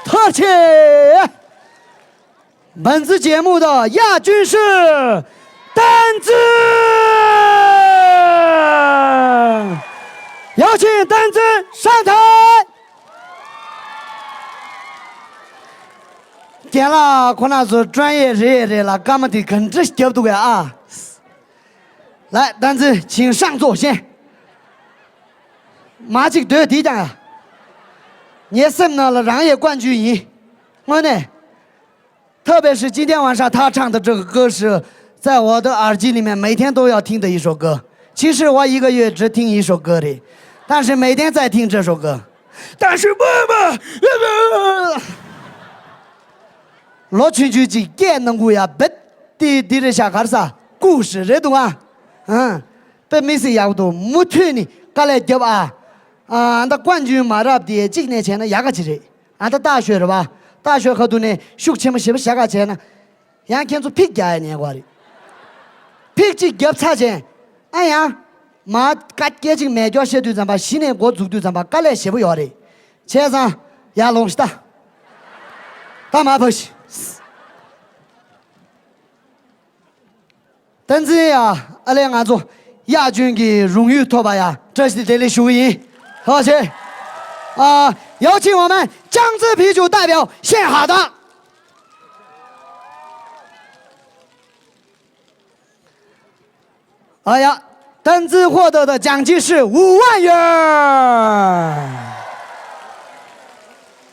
ཐུགས་རྗེ་ཆེ། 本次节目的亚军是丹子，有请丹子上台。རྒན་ལགས་ཁོ་ན་ཚོ་专业རེད་རེད་ལ། སྐར་མ་དེ་ག་འདྲ་ཞིག་བརྒྱབ་འདུག་གས་ཨ།来，丹子，请上座先。མ་གཅིག་སྡོད་དེ་ཀྱང་ཡ། ངའི་སེམས་ནང་ལ་རང་ཡི་冠军ཡིན། དངོས་གནས། 特别是今天晚上他唱的这个歌是在我的耳机里面每天都要听的一首歌。其实我一个月只听一首歌而已，但是每天在听这首歌。但是爸爸，ལོ་ཆུང་ཆུང་ཅིག་སྐད་ནང་ཁུལ་ཡ་བེད་དེ་འདི་རེད་ཤག་ག་རེ་ཟ། ཀུ་ཧྲི་རེད་འདུག་ཨ། ཨང་། དཔེ་མི་སྲིད་ཡག་པོ་འདུག་མུ་མཐུད་ནས་དཀའ་ལས་རྒྱབ་ཨ། ཨ་ད་冠军མ་རག་དེ་གཅིག་ནས་བྱས་ན་ཡག་ག་ཅིག་རེད། ཨ་ད་སྟག་ཤོད་རེད་བ། སྟག་ཤོད་ཁ་ཐུག་ནས་ཤུགས་ཆེན་པོ་ཞེ་པོ་བཞག་ག་བྱས་ན། ཡང་ཁྱེད་ཚོ་ཕིག་རྒྱག་ཡ་ཉན་དགོས་རེད། ཕིག་གཅིག་རྒྱབ་ཚར་བྱས། ཨ་ཡང་། མ་ཀ་སྐད་ཅིག་མེད་སྐྱོ་བཤད་དུས་ཙམ་པ་གཞི་ནས་འགོ་འཛུགས་དུས་ཙམ་པ་དཀའ་ལས་ཞེ་པོ་ཡོད་རེད། བྱས་ཙང་། ཡར་ལོངས་ཤིག་ད། ད་མར་བབས་ཤིག 丹子呀，ཨ་ལས་ང་ཚོ་亚军གི་荣誉ཐོབ་པ་ཡ་བཀྲ་ཤིས་བདེ་ལེགས་ཞུ་གི་ཡིན། ཐུགས་རྗེ་ཆེ། ཨ། 有请我们江浙啤酒代表献花的。哎呀，丹子获得的奖金是五万元。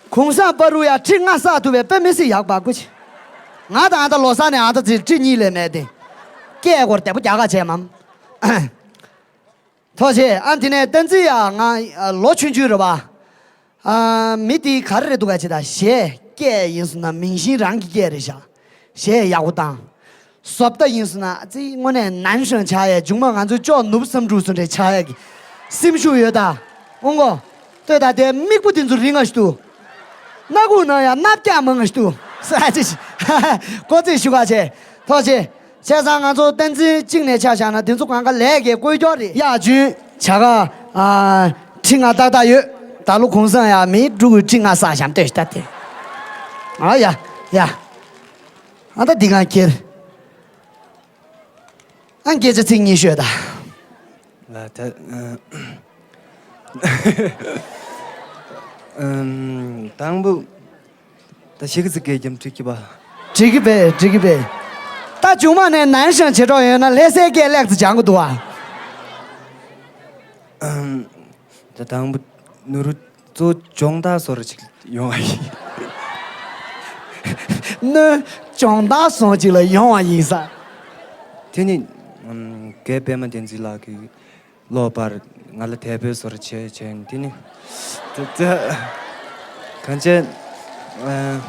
གུང་སེང་བར་དུ་ཡ་ཁྲི་ལྔ་བསགས་ཐུབ་པའི་དཔེ་མི་སྲིད་ཡག་པ་སྐུ་མཁྱེན། ང་དང་ཨ་ད་ལོ་གསར་ནས་ཨ་ད་ཚེ་ཁྲི་གཉིས་ལས་མེད་དེ། སྐད་སྐོར་བདེ་པོ་རྒྱག་ག་བྱས་མམ། ཐུགས་རྗེ་ཆེ། ཨ་དེ་ནས་བསྟན་འཛིན་ཡ་ང་ལོ་ཆུང་ཆུང་རེད་བ། ཨ་མི་དེ་ག་རེ་རེད་འདུག་ག་ཅི་ད་གཞས་སྐད་ཡིན་སོང་ན་མིང་སྲིང་རང་གི་སྐད་རེད་ཤག་གཞས་ཡག་པོ་བཏང་། བཟོ་ལྟ་ཡིན་སོང་ན་ཨ་ཙི་དངོས་གནས་ནན་ཤོན་ཆགས་ཡས་མཇུག་མ་ང་ཚོའི་ཅོག་ནུབ་བསམ་འགྲུབ་སོང་འདྲ་ཆགས་ཡས་ཀྱི་སེམས་ཤུགས་ཡོད་ད། ཨོང་གོ། ལྟོས་ད་དེ་མིག་པོ་དེ་ཚོ་རིང་ང་ཞིག་འདུག་སྣ་ཁུག་ནང་ཡང་སྣབས་རྒྱག་མང་ང་ཞིག་འདུག་ས་ཅི་ཞིག་གོ་རྩིས་ཞུ་ག་བྱས། ཐུགས་རྗེ་ཆེ། བྱས་ཙང་ང་ཚོ་བསྟན་འཛིན་གཅིག་ནས་ཆ་བཞག་ན་དེ་ཚོ་གང་ག་ལས་ཀའི་བཀོད་སྐྱོར་རེད། ཡ་ཇུན་བྱ་ག་ཨ་ཁྲི་ལྔ་ཏག་ཏག་ཡོད། ད་ལོ་གུང་སེང་ཡ་མི་འབྲུ་གུ་ཁྲི་ལྔ་བསགས་བཞག་ལྟོས་ཤིག་ད་དེ། ཨ་ཡ་ཡ། ཨ་ད་འདི་གང་ཁྱེར། ཨ་སྐད་ཆ་ཚིག་གཉིས་ཤོད་ད། ལ་ད། ཨམ། དང་པོ། ད་ཞིག་ཙི་སྐད་རྒྱམ་འགྲིག་གི་པ། འགྲིག་གི་པས་འགྲིག་གི་པས། ད་མཇུག་མ་ནས་ནན་ཤང་བྱེད་གྲོགས་ཡོད་ན་ལྷ་སའི་སྐད་ལེགས་ཙི་སྦྱང་གི་འདུག་ཨ། ཨམ། ད་དང་པོ་ནུ་རུ་གཙོ་སྦྱོང་བརྡར་བཟོ་རུ་ཅིག་ཡོང་བ་ཡིན། ནུ་སྦྱོང་བརྡར་བཟོ་ཅིག་ལ་ཡོང་བ་ཡིན་ས། དེ་ནི། ཨམ། རྒན་པད་མ་བསྟན་འཛིན་ལགས་ཀྱིས་ལོ་བར་ང་ལ་དད་པའི་བཟོ་རུ་བྱས་བྱས་དེ་ནི། དེ་དེ། གང་བྱས། ཨ།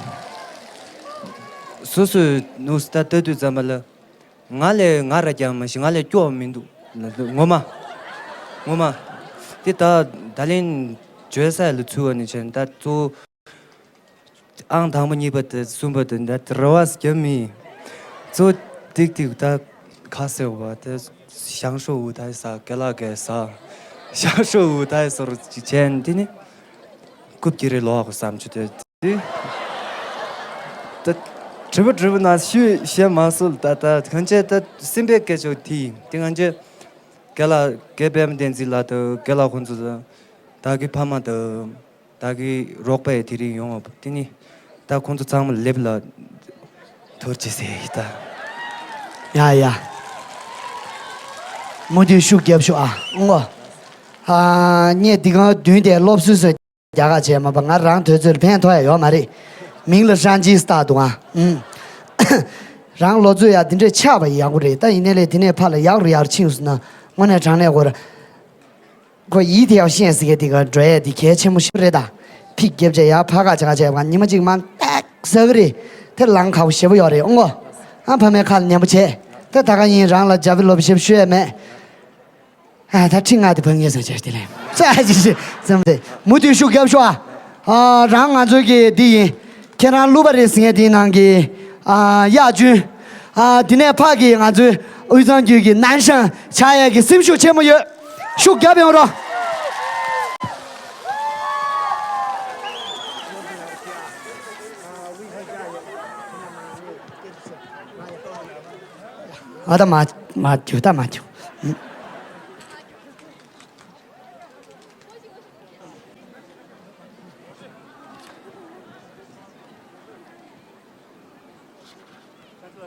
སོ་སོའི་ནུ་ས་ད་ལྟ་དུས་ཙམ་པ་ལ། ང་ལས་ང་ར་རྒྱ་མ་ཞིག་ང་ལས་སྐྱོ་བ་མི་འདུག་ངོ་མ། ངོ་མ། དེ་ད་ད་ལན་བརྗོད་ས་ལ་ཚུད་པ་ནི་བྱས་ད་གཙོ་བོ། ཨང་དང་པོ་གཉིས་པ་དེ་གསུམ་པ་དེ་འདྲ་དེ་རེ་བ་སྐྱབས་མི་གཙོ་ཏིག་ཏིག་ད་ཁ་སེ་བ་དེ་ཞང་ཧྲོ་འུ་ཐའི་ས་གེ་ལ་གེ་ས་ཞང་ཧྲོ་འུ་ཐའི་སོར་ཅིག་བྱས་ནས་དེ་ནི་རྐུབ་ཀྱི་རེ་ལོག་གོ་བསམ་ཆུ་དེ། དེ་ད་དྲི་བ་དྲི་བ་ན་ཤུ་བཤད་མ་སོལ་ད་ད་གང་བྱས་ད་སེམས་པའི་སྐད་ཅོག་དེ་དེ་གང་བྱས་གེ་ལ་གེ་པད་མ་བསྟན་འཛིན་ལགས་དང་གེ་ལ་ཁོང་ཚོ་དང་ད་གི་ཕ་མ་དང་ད་གི་རོགས་པས་དེ་རིང་ཡོང་བ་དེ་ནི་ད་ཁོང་ཚོ་ཚང་མ་ལེབ་ལ་ཐུར་ཅི་ཟེར་ཡི་ད། ཡ་ཡ། མུ་མཐུད་ཤུགས་རྒྱབ་ཤོག་ཨ་ཨོ། ཨ་ངས་འདི་གང་བདུན་དེ་སློབ་གསོའི་སོ། རྒྱ་གར་བྱས་མ་པ་ང་རང་དུས་ཚོད་ཕན་ཐོགས་ཡ་ཡོད་མ་རེད། མིང་ལ་ཧྲན་ཇི་སྟག་འདུག་ཨ། ཨུམ། རང་ལོ་ཚོད་ཡ་འདི་འདྲས་ཆགས་པ་ཡག་པོ་རེད་ད་ཡིན་ནའི་ལས་དེ་ནས་ཕར་ལ་ཡག་རུ་ཡག་རུ་ཕྱིན་སོང་ན་དངོས་གནས་དྲང་གནས་ཁོ་ར། ཁོ་ཡིད་དེ་ཡག་ཤེས་ཟེར་གི་དེ་ག་འགྲོ་ཡ་དེ་གལ་ཆེན་པོ་ཞིག་རེད་ད། ཕིག་རྒྱབ་བྱས་ཡ་ཕ་ག་བྱ་ག་བྱས་པ་ཉི་མ་གཅིག་མ་ཏག་ཟ་གི་རེད། དེ་ལང་ཁ་བོ་ཞེ་པོ་ཡོད་རེད་ཨོང་གོ། ཨ་ཕ་མའི་ཁ་ལ་ཉན་པོ་བྱས། དེ་ད་ག་ཡིན་རང་ལ་རྒྱབ་ལོབ་ཞེ་པོ་ཤོད་ཡ་མེད། ཨ་ད་ཁྲི་ལྔ་དེ་ཕ་ངེས་སོང་བྱས་དེ་ལས་ཙ་ཅི་ཞིག་ཙམ་དེ་མུ་མཐུད་ཤུགས་རྒྱབ་ཤོག་ཨ། རང་ང་ཚོའི་གི་འདི་ཡིན། ཁྱེད་རང་གླུ་པ་རེད་ཟེར་མཁན་དེའི་ནང་གི་ཨ་གཡག་ཅུན། ཨ་དེ་ནས་ཕ་གི་ང་ཚོའི་དབུས་གཙང་རྒྱུད་ཀྱི་ནན་ཤང་ཆགས་ཡས་ཀྱི་སེམས་ཤུགས་ཆེན་མོ་ཡོད། ཤུགས་རྒྱབ་ཡོང་རོགས། ཨ་ད་མ་མ་རྒྱུག་ད་མ་རྒྱུག་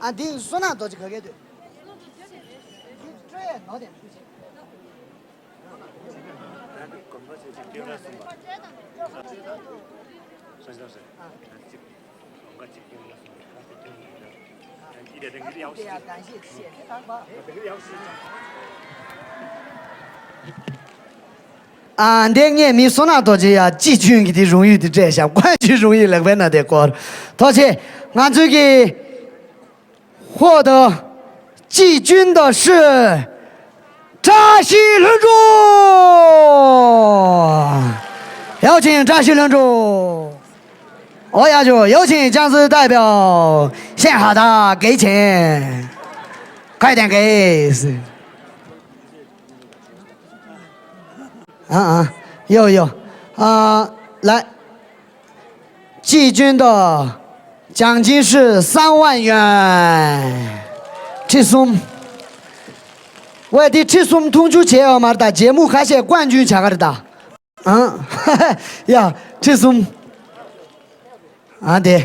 ཨ་འདི་བསོད་ནམས་རྡོ་རྗེ་ག་གེ་འདུག་འདི་སྤྲོད་ཡས་ནོར་དེ་འདུག་ཅེས། ཨ་འདས་ངས་མི་བསོད་ནམས་རྡོ་རྗེ་ཡ་ཅི་ཅུན་གྱི་དེ་རུང་ཡུལ་དེ་སྤྲད་བཞག་ཀོན་ཅི་རུང་ཡུལ་ལག་པའི་ན་དེ་སྐོར་ཐོག་ཆེ་ང་ཚོའི་གི获得季军的是扎西论主。有请扎西论主。我要求有请讲师代表献好的给请，快点给。啊啊，有有啊，来。 季军的奖金是三万元。ཁྲི་གསུམ། ཝེ་དེ་ཁྲི་གསུམ་མཐོང་ཆུང་བྱས་ཡོད་མ་རེད་ད། རྗེས་མུ་ཁ་ཤས་ཀོན་ཅུན་བྱ་ག་རེད་ད། ཨང་། ཡ། ཁྲི་གསུམ། ཨ་དེ།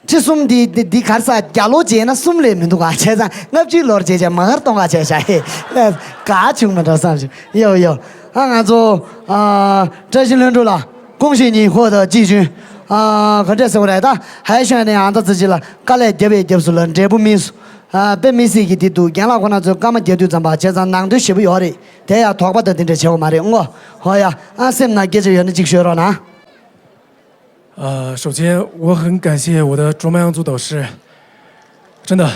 ཁྲི་གསུམ་འདི་འདི་འདི་གར་ས་བརྒྱ་ལོ་བྱས་ན་གསུམ་ལས་མི་འདུག་ག་བྱས་ཙང་ལྔ་བཅུའི་ལོར་བྱས་བྱས་མ་ཧར་གཏོང་ག་བྱས་བྱ་ཧེ། ག་བྱུང་མ་འགྲོ་བསམ་བྱུང་ཡོ་ཡོ། ཨ་ང་ཚོ་ཨ་བཀྲ་ཤིས་ལྷུན་གྲུབ་ལགས། 恭喜你获得季军。ཨ་ག་འདྲས་ཟེར་བ་རེད་ད། ཧའི་ཤོན་ནས་ཨང་ད་ཙི་ཅི་ལ་དཀའ་ལས་རྒྱབ་པའི་རྒྱབ་སུ་ལ་འབྲས་བུ་སྨིན་སོང་། ཨ་དཔེ་མི་སྲིད་ཀྱི་འདི་འདུག་རྒན་ལགས་ཁོ་ན་ཚོས་སྐར་མ་རྒྱག་དུས་ཙམ་པ་བྱས་ཙང་ནང་དོན་ཞེ་པོ་ཡོད་རེད། དེ་ཡང་དོགས་པ་དང་དེ་འདྲས་བྱེད་དགོས་མ་རེད་ངོ་། ཧོ་ཡ། ཨ་སེམས་ནང་སྐད་ཆ་ཡོད་ན་གཅིག་ཤོད་རོགས་གནང་། 呃，首先我很感谢我的卓玛扬族导师，真的，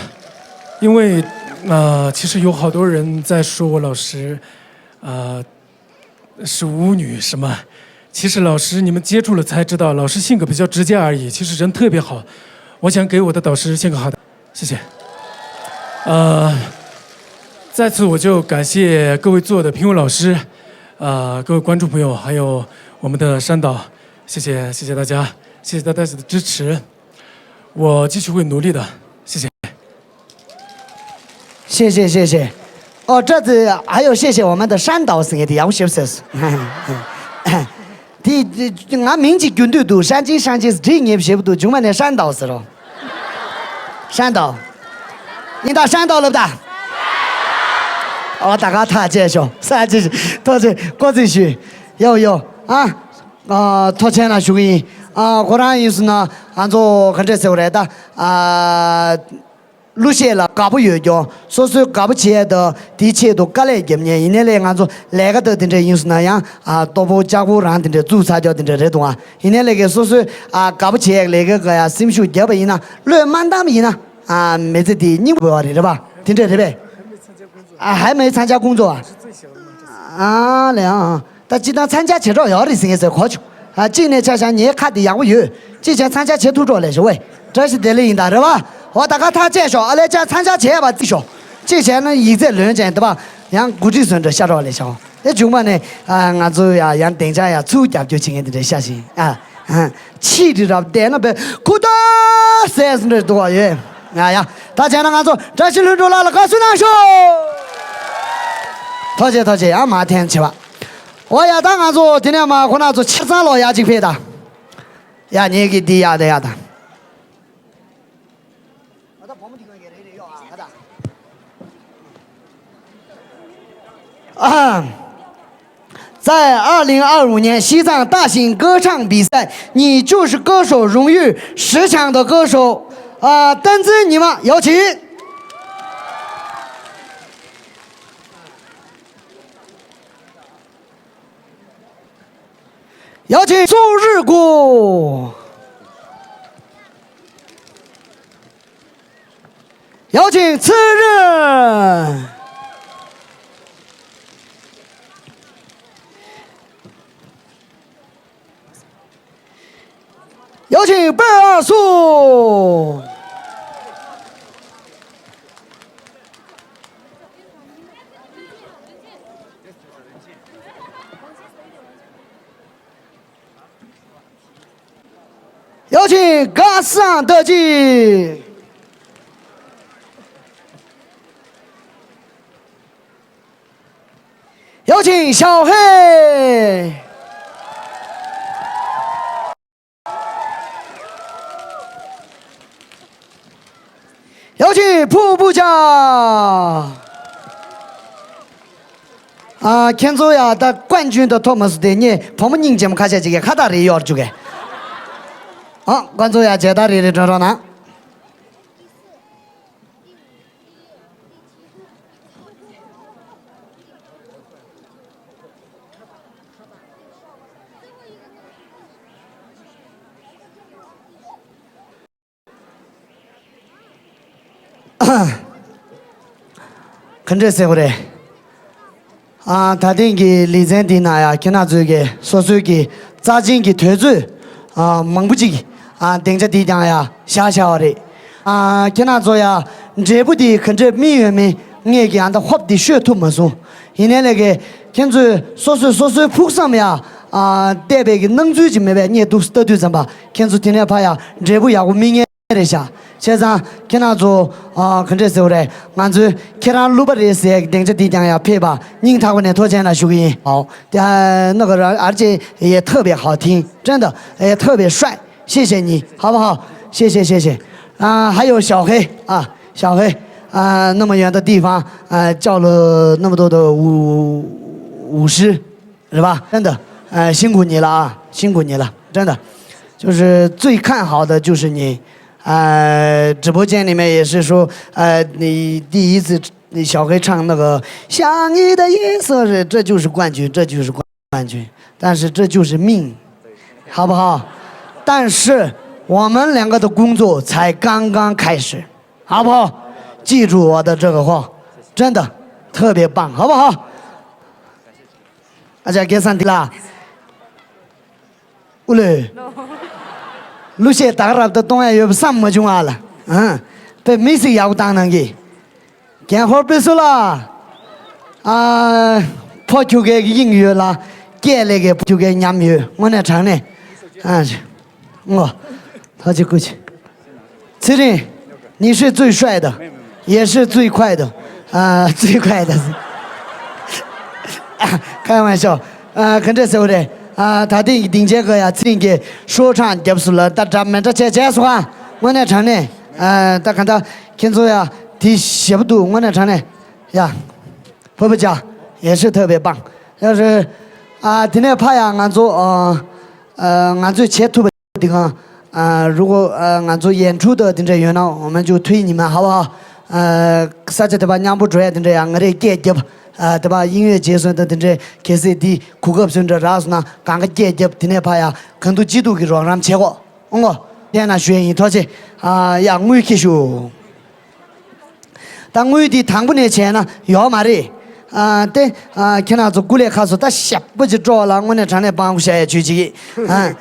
因为啊、呃其实有好多人在说我老师，啊、是舞女什么，其实老师你们接触了才知道，老师性格比较直接而已，其实人特别好。我想给我的导师献个好的，谢谢。呃，在此我就感谢各位座的评委老师，呃，各位观众朋友，还有我们的山导，谢谢谢谢大家，谢谢大家的支持，我继续会努力的，谢谢。谢谢谢谢。哦，这次还有谢谢我们的山导是的，要谢谢。第第俺名字军队都山金山金是这年学不都中文的山导是了。山导，你到山导了不哒？哦，大家他介绍，三金，他这国际学，有有啊。 ཐོག་མཆན་ལ་ཞུ་གི་ཡིན། ཨ་ཁོ་རང་ཡིན་སོང་ན་ང་ཚོ་ག་འདྲས་ཟེར་བ་རེད་ད། ཨ་གླུ་གཞས་ལ་དགའ་པོ་ཡོད་ཀྱང་སོ་སོའི་དགའ་པོ་བྱས་ད་དེའི་ཆེད་དུ་དཀའ་ལས་རྒྱབ་མཁན་ཡིན་ནའི་ལས་ང་ཚོ་ལས་ཀ་དང་དེ་འདྲས་ཡིན་སོང་ན་ཡང་ཨ་ལྟོ་ཕོགས་ལྕགས་ཕོགས་རང་དེ་འདྲས་བཙུགས་ཚར་ཀྱང་དེ་འདྲས་རེད་འདུག་ཨ། ཡིན་ནའི་ལས་ཀའི་སོ་སོའི་ཨ་དགའ་པོ་བྱས་ལས་ཀའི་ཀ་ཡ་སེམས་ཤུགས་རྒྱབ་པ་ཡིན་ན་བློས་མ་བཏང་བ་ཡིན་ན་ཨ་མི་ཚེ་དེ་སྙིང་པོ་བ་རེད་རེད་པ། དེ་འདྲས་རེད་པས། ཨ་ཧའི་མའི་参加工作 ཨ་ལས་ཨ། ད་སྤྱིར་བཏང་参加་བྱེད་རོགས་ཡོད་རེད་ཟེར་ངེས་ཟེར་གོ་ཆུ། ཨ་གཅིག་ནས་ཆ་བཞག་ངའི་ཁ་དེ་ཡག་པོ་ཡོད། གཅིག་བྱས་参加བྱེད་ཐུབ་རོགས་ལས་ཤོག་ཝེ། བཀྲ་ཤིས་བདེ་ལེགས་ཡིན་ད་རེད་བ། འོ་ད་ག་ཐག་བཅད་ཤོག་ཨ་ལས་ཅག་参加བྱས་པ་རྩིས་ཤོག་གཅིག་བྱས་ན་ཡིག་ཚད་ལོན་ཅན་དེ་བ་ཡང་འགོ་ཁྲིད་ཟོན་འདྲ་ཤ་རོགས་ལས་ཤོག་ཨེ་བྱུང་བ་ནས་ཨ་ང་ཚོ་ཡ་ཡང་སྡིངས་ཆ་ཡ་ཚུར་རྒྱབ་སྐྱོར་བྱེད་མཁན་དེ་འདྲ་ཤ་ཞིང་ཨ། ཕྱིས་དྲི་རབ་བསྡད་ན་བས་ཁུ་ཏོ་ཟས་འདྲ་འདུག་བ་ཡོད། ང་ཡ་ད་བྱས་ན་ང་ཚོ་བཀྲ་ཤིས་ལྷུན་གྲུབ་ལགས་ལ་དགའ་བསུ་གནང་ཤོག་ཐོག་ཆེ་ཐོག་ཆེ་ཡ་མ་འཐེན་ཆེ་བ། འོ་ཡ་ད་ང་ཚོ་དེ་ནས་མ་ཁོ་ན་ཚོ་ཆ་ཚང་ལོ་ཡ་གཅིག་ཕེབས་ད། ཡ་ཉེ་གི་འདི་ཡ་ད་ཡ་ད། ཨ། 在二零二五年西藏大型歌唱比赛，你就是歌手荣誉十强的歌手，啊，登资尼玛，有请。有请宋日谷。 有请次日。有请贝尔苏。 有请嘎桑德基。 有请小黑。 有请瀑布家。 ཨ། ཁྱེད་ཚོ་ཡ་ད་冠军དུ་ཐོབ་མ་སོང་དེ་ངས་བུ་མོ་སྙིང་རྗེ་མོ་ཁ་ཤས་ཅིག་གིས་ཁ་བཏགས་རེ་གཡོར་བཅུག་གས། ཨ། ཁོ་ཚོ་ཡ་མཇལ་དར་རེ་རེ་སྒྲོན་རོགས་གནང་། ག་འདྲས་ཟེར་བ་རེད། ཨ། ད་ཐེངས་ཀྱི་ལེ་ཚན་འདིའི་ནང་ཡ་ཁྱེད་རང་ཚོས་ཀྱི་སོ་སོའི་གི་རྩ་ཆེན་གྱི་དུས་ཚོད། ཨ། མང་པོ་ཅིག་ཨ། སྡིངས་ཆ་འདིར་བསྐྱངས་ཡ་བཞག་བཞག་པ་རེད། ཨ། ཁྱེད་རང་ཚོ་ཡ་འབྲས་བུ་འདི་ག་འདྲས་སྨིན་ཡོད་མེད་ངས་ཀྱི་ཨ་ད་ཧོབ་འདི་ཤོད་ཐུབ་མ་སོང་། ཡིན་ནའི་ལས་ཀྱི་ཁྱེད་ཚོས་སོ་སོས་སོ་སོའི་ཕུགས་བསམ་ཡ། ཨ། གཏད་པའི་གི་སྣང་ཚུལ་ཅིག་མེད་པས་ངས་འདུག་ལྟ་དུས་ཙམ་པ་ཁྱེད་ཚོ་དེ་ནས་ཕར་ཡ་འབྲས་བུ་ཡག་པོ་སྨིན་མཁན་རེད་ཤག་བྱས་ཙང་ཁྱེད་རང་ཚོ། ཨ། ག་འདྲས་ཟེར་བ་རེད། ང་ཚོས་ཁྱེད་རང་གླུ་པ་རེད་ཟེར་སྡིངས་ཆ་འདི་བསྐྱངས་ཡ་ཕེབས་པ་སྙིང་ཐག་པ་ནས་ཐུགས་རྗེ་ཆེ་ཞུ་གི་ཡིན། ཨོ། དེ་ནི་ག་ར་ཨར་ཅེ་ཡེ་ཐབས་པའི་ཧའོ་ཐིང་ཀྲན་ད་ཡེ་ཐབས་པའི་ཧྲའི་ཤེས་ཤེས་ཉིན་ཧ་བ་ཧའོ་ཤེས་ཤེས་ཤེས་ཤེས། ཨ། ཧ་ཡོ་ཞའོ་ཧེ། ཨ། ཞའོ་ཧེ། ཨ། 那么远的地方，呃，叫了那么多的武武士， 是吧？真的，呃，辛苦你了啊，辛苦你了，真的，就是最看好的就是你，呃，直播间里面也是说，呃，你第一次小黑唱那个《想你的夜色》，这就是冠军，这就是冠军，但是这就是命，好不好？但是我们两个的工作才刚刚开始，好不好？记住我的这个话，真的特别棒，好不好？ ཨ་ཅག་སྐལ་བཟང་འདི་ལ། ཨུ་ལེ། གླུ་གཞས་ད་ག་རབ་ཏུ་གཏོང་ཡ་ཡོད་པ་བསམ་མ་བྱུང་ཨ་ལ། ཨ། དཔེ་མི་སྲིད་ཡག་པོ་བཏང་གནང་གི། རྒན་ཧོར་དཔེ་སུ་ལ། ཨ། ཕོ་ཁྱུ་གའི་གི་དབྱིངས་ཡོད་ལ། སྐད་ལས་ཀའི་ཕོ་ཁྱུ་གའི་ཉམས་ཡོད་དངོས་གནས་དྲང་གནས། ཨ། ཨོ། ཐུགས་རྗེ་ཆེ། ཚེ་རིང་། 你是最帅的，也是最快的，啊，最快的。开玩笑，啊，ག་འདྲས་ཟེར་བ་རེད། ཨ། ད་ཐེངས་ཀྱི་སྡིངས་ཆའི་སྒང་ཡ་ཚེ་རིང་གིས་ཧྲོ་ཁྲང་རྒྱབ་སུ་ལ་ད་འདྲ་མི་འདྲ་བྱས་བྱས་སོང་ཨ། དངོས་གནས་དྲང་གནས། ཨ། ད་ག་ད་ཁྱེད་ཚོ་ཡ་དེ་ཞེ་པོ་འདུག་དངོས་གནས་དྲང་གནས། ཡ། ཕོ་བུ་ཅག་也是特别棒། ཡ་རེད། ཨ། དེ་ནས་ཕ་ཡ་ང་ཚོ། ཨ། ང་ཚོས་བྱེད་ཐུབ་པ། 地方，啊，如果呃，俺做演出的，真正有那我们就推你们，好不好？呃，ས་ཆ་དེ་པ་མཉམ་པོ་འགྲོ་ཡ་དེ་འདྲ་ཡང་ང་རེ་སྐད་རྒྱབ། ཨ། དེ་པ་དབྱིན་ཡོད་རྗེས་སོན་དང་དེ་འདྲའི་གལ་སྲིད་འདི་གོ་སྐབས་སོན་འདྲ་རག་སོང་ན་གང་ག་སྐད་རྒྱབ། དེ་ནས་ཕ་ཡ་གང་ཐུབ་ཅི་ཐུབ་ཀྱི་རོགས་རམ་བྱེད་གོ། ཨོ་ངོ་། དེ་ན་ཞུ་ཡ་ཡིན། ཐུགས་རྗེ་ཆེ། ཨ། ཡ་དངུལ་ཁྱེར་ཤོག་ད་དངུལ་འདི་དང་པོ་ནས་བྱས་ན་ཡོག་མ་རེད། ཨ། ཏེ། ཨ། ཁྱེད་རང་ཚོ་སྐུ་ལས་ཁ་སོ་ད་ཞབས་པོ་ཅིག་སྤྲོ་ལ་དངོས་གནས་དྲང་གནས་སྤང་བོ་བྱ་ཡ་ཆོས་ཅིག་ཨ།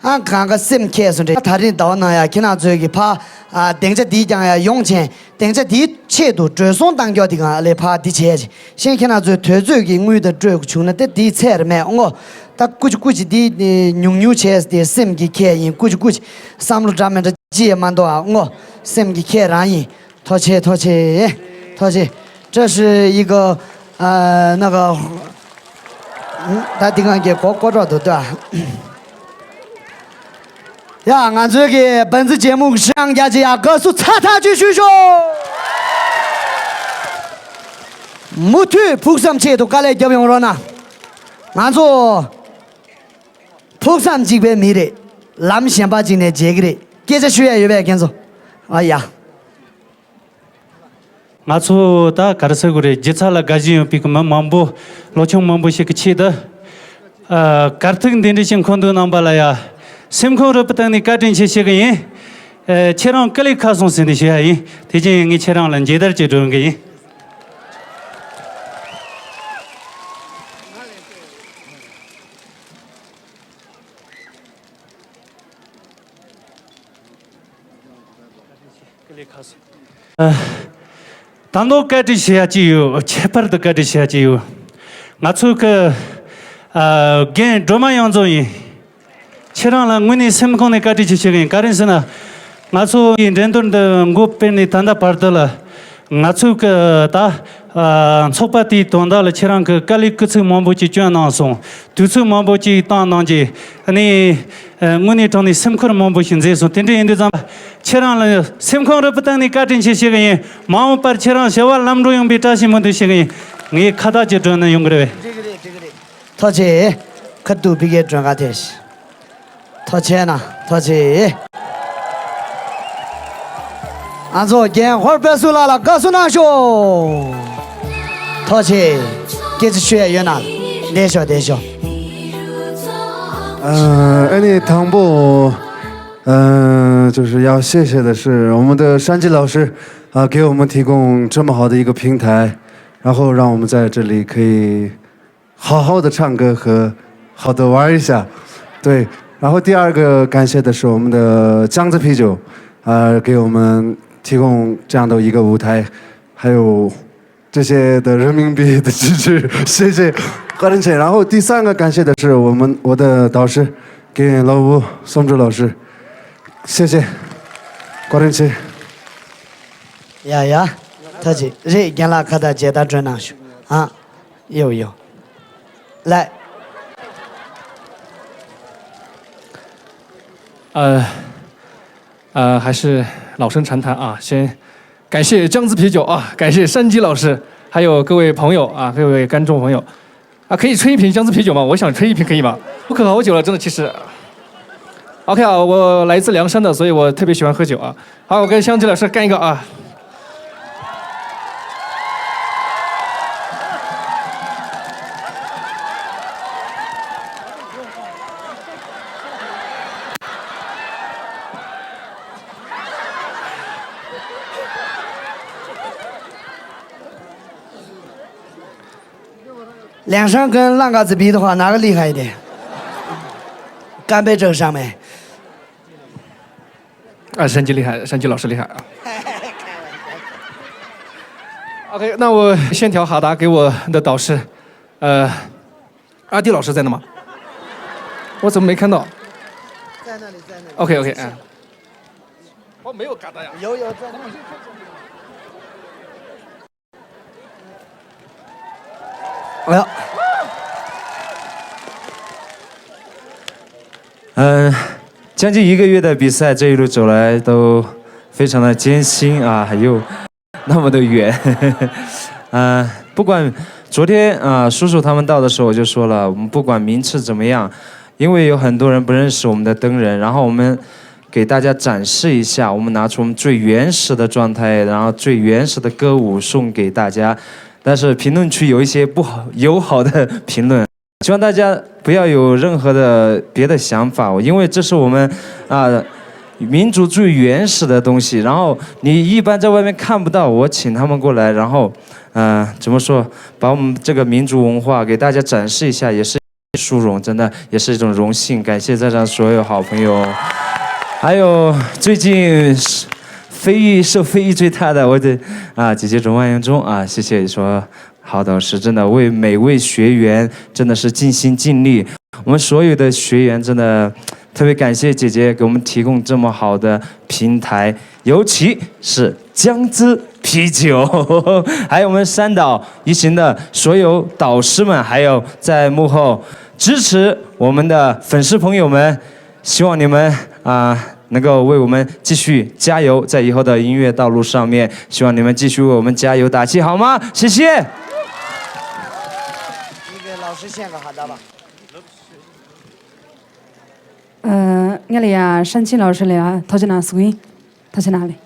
ཨ། གང་ག་སེམས་ཁྱད་སོང་རེད། ད་རིང་ཟླ་བ་ནང་ཡ་ཁྱེད་རང་ཚོའི་གི་ཕ། ཨ། སྡིངས་ཆ་འདིའི་རྐྱང་ཡ་ཡོང་ཆེན། སྡིངས་ཆ་འདིའི་ཆེད་དུ་བགྲོ་གསོང་བཏང་རྒྱུ་འདི་གང་ལས་ཕ་འདི་བྱས་ཅིག་གཞན་ཁྱེད་རང་ཚོའི་དུས་ཚོད་ཀྱི་དངུལ་དང་སྤྲོད་བྱུང་ན་ཏེ་འདིའི་ཚད་རེད་མེད་ཨོ་ངོ་། ད་ཀུ་ཅི་ཀུ་ཅི་འདི་ཉུང་ཉུང་བྱས་ཏེ་སེམས་ཀྱི་ཁྱད་ཡིན། ཀུ་ཅི་ཀུ་ཅི་བསམ་བློ་འདྲ་མི་འདྲ་ཅི་ཡང་མ་འདུག་ཨ་ངོ་། སེམས་ཀྱི་ཁྱད་རང་ཡིན། ཐུགས་རྗེ་ཆེ། ཐུགས་རྗེ་ཆེ། ཐུགས་རྗེ་ཆེ། 这是一个，呃，那个，嗯，ད་འདི་གང་གི་གོ་གོ་གྲོགས་འདུག་ལྟོས། ཡ། ང་ཚོའི་གི་本次节目上家姐呀，歌速擦擦去嘘嘘。མུ་མཐུད་ཕུགས་བསམ་ཆེད་དུ་དཀའ་ལས་རྒྱབ་ཡོང་རོགས་གནང་། ང་ཚོ་ཕུགས་བསམ་གཅིག་པའི་མི་རེད། ལམ་གཞན་པ་གཅིག་ནས་མཇལ་གི་རེད། སྐད་ཆ་ཞུ་ཡ་ཡོད་པས་ཁྱེད་ཚོ། ཨ་ཡ། ང་ཚོ་ད་ག་རེ་ཟེར་དགོས་རེད། སྒྱུ་རྩལ་ལ་དགའ་ཞེན་ཡོད་པའི་གི་མི་མང་པོ། ལོ་ཆུང་མང་པོ་ཞིག་གི་ཆེད་དུ། ཨ། གར་ཐིག་འདི་འདྲ་ཞིག་མཁོ་འདོན་གནང་པ་ལ་ཡ། སེམས་ཁོང་རུས་པའི་གཏིང་ནས་བཀའ་དྲིན་ཆེ་ཞུ་གི་ཡིན། ཨ། ཁྱེད་རང་སྐུ་ལས་ཁག་སོང་ཟེར་ནས་ཞུ་ཡ་ཡིན། དེ་རྗེས་ངས་ཁྱེད་རང་ལ་མཇལ་དར་ཅིག་སྒྲོན་གི་ཡིན། ད་དུང་བཀའ་འདྲི་ཞུ་ཡ་ཅིག་ཡོད། ཁྱད་པར་དུ་བཀའ་འདྲི་ཞུ་ཡ་ཅིག་ཡོད། ང་ཚོ་གི་ཨ་རྒན་སྒྲོལ་མ་དབྱངས་འཛོམས་ཡིན། ཁྱེད་རང་ལ་དངོས་གནས་སེམས་ཁོང་ནས་བཀའ་འདྲི་ཞིག་ཞུ་གི་ཡིན། ག་རེ་ཟེར་ན། ང་ཚོ་ཡི་འགྲན་བསྡུར་འདི་འགོ་སྤེལ་ནས་ད་ལྟ་བར་དུ་ལ། ང་ཚོ་གི་ད་ཨ་ཚོགས་པ་དེའི་དོན་དག་ལ་ཁྱེད་རང་གི་དཀའ་ལས་སྐུལ་ཚིག་མང་པོ་ཅིག་བསྐྱོན་གནང་སོང་། དུས་ཚོད་མང་པོ་ཅིག་བཏང་གནང་རྗེས་ཨ་ནི་ཨ་དངོས་གནས་དྲང་གནས་སེམས་ཁུར་མང་པོ་ཞིག་མཛད་སོང་། དེ་འདྲ་ཡིན་དུས་ཙམ་ཁྱེད་རང་ལ་སེམས་ཁོང་རུབ་བཏང་ནས་བཀའ་དྲིན་ཆེ་ཞུ་གི་ཡིན། མ་འོངས་པར་ཁྱེད་རང་བྱ་བ་ལམ་འགྲོ་ཡོང་བའི་བཀྲ་ཤིས་སྨོན་འདུན་ཞུ་གི་ཡིན། ངས་ཁ་བཏགས་ཅིག་སྒྲོན་ན་ཡོང་གི་རེད་པས། ཐུགས་རྗེ་ཆེ། ཁ་ཐུག་ཕ་གིར་སྒྲོན་ག་ཐེ། ཐུགས་རྗེ་གནང་། ཐུགས་རྗེ་ཆེ། ང་ཚོ་རྒན་ཧོར་དཔལ་སུ་ལགས་ལ་དགའ་བསུ་གནང་ཤོག་ཐུགས་རྗེ་ཆེ། སྐད་ཆ་ཤོད་ཡ་ཡོད་ན། བསྡད་ཤོག་བསྡད་ཤོག 呃，哎，你唐博，呃，就是要谢谢的是我们的山鸡老师啊，给我们提供这么好的一个平台，然后让我们在这里可以好好的唱歌和好的玩一下。对，然后第二个感谢的是我们的江子啤酒，呃，给我们提供这样的一个舞台，还有这些的人民币的支持，谢谢。 然后第三个感谢的是我们我的导师给老吴松竹老师，谢谢。 ཡ་ཡ། ཐུགས་རྗེ་ཆེ། རེད། རྒན་ལགས་ཁ་བཏགས་མཇལ་དར་སྒྲོན་གནང་ཤོག་ཨ། ཡོ་ཡོ། ལགས།呃，呃，还是老生常谈啊，先感谢江子啤酒啊，感谢山鸡老师，还有各位朋友啊，各位观众朋友啊，可以吹一瓶江子啤酒吗？我想吹一瓶，可以吗？不渴好久了，真的，其实。OK 啊，我来自凉山的，所以我特别喜欢喝酒啊。好，我跟香吉老师干一个啊。 梁山跟浪嘎子比的话，哪个厉害一点？干杯，这个上面。 啊，山鸡厉害，山鸡老师厉害啊。OK，那我先调哈达给我的导师，呃，阿迪老师在那吗？我怎么没看到？在那里，在那里。OK，OK，嗯。我没有嘎达呀。有，有，在那里。 哎呀，嗯，将近一个月的比赛，这一路走来都非常的艰辛啊，还有那么的远。啊，不管昨天啊，叔叔他们到的时候，我就说了，我们不管名次怎么样，因为有很多人不认识我们的灯人，然后我们给大家展示一下，我们拿出我们最原始的状态，然后最原始的歌舞送给大家。但是评论区有一些不好友好的评论，希望大家不要有任何的别的想法，因为这是我们啊民族最原始的东西。然后你一般在外面看不到，我请他们过来，然后呃怎么说，把我们这个民族文化给大家展示一下，也是 殊荣，真的也是一种荣幸。感谢在场所有好朋友，还有最近是非议受非议最大的我的啊姐姐荣万英中啊，谢谢说好导师，真的为每位学员真的是尽心尽力。我们所有的学员真的特别感谢姐姐给我们提供这么好的平台，尤其是江之 啤酒，还有我们三岛一行的所有导师们，还有在幕后支持我们的粉丝朋友们，希望你们啊、能够为我们继续加油，在以后的音乐道路上面，希望你们继续为我们加油打气，好吗？谢谢。你给老师献个哈达吧。 ཨ། ང་ལ་ཡ་ཧྲན་ཆིན་ལའོ་ཧྲི་ལ་ཡ་ཐུགས་རྗེ་གནང་ཟེར་གི་ཡིན། ཐུགས་རྗེ་གནང་ལེ།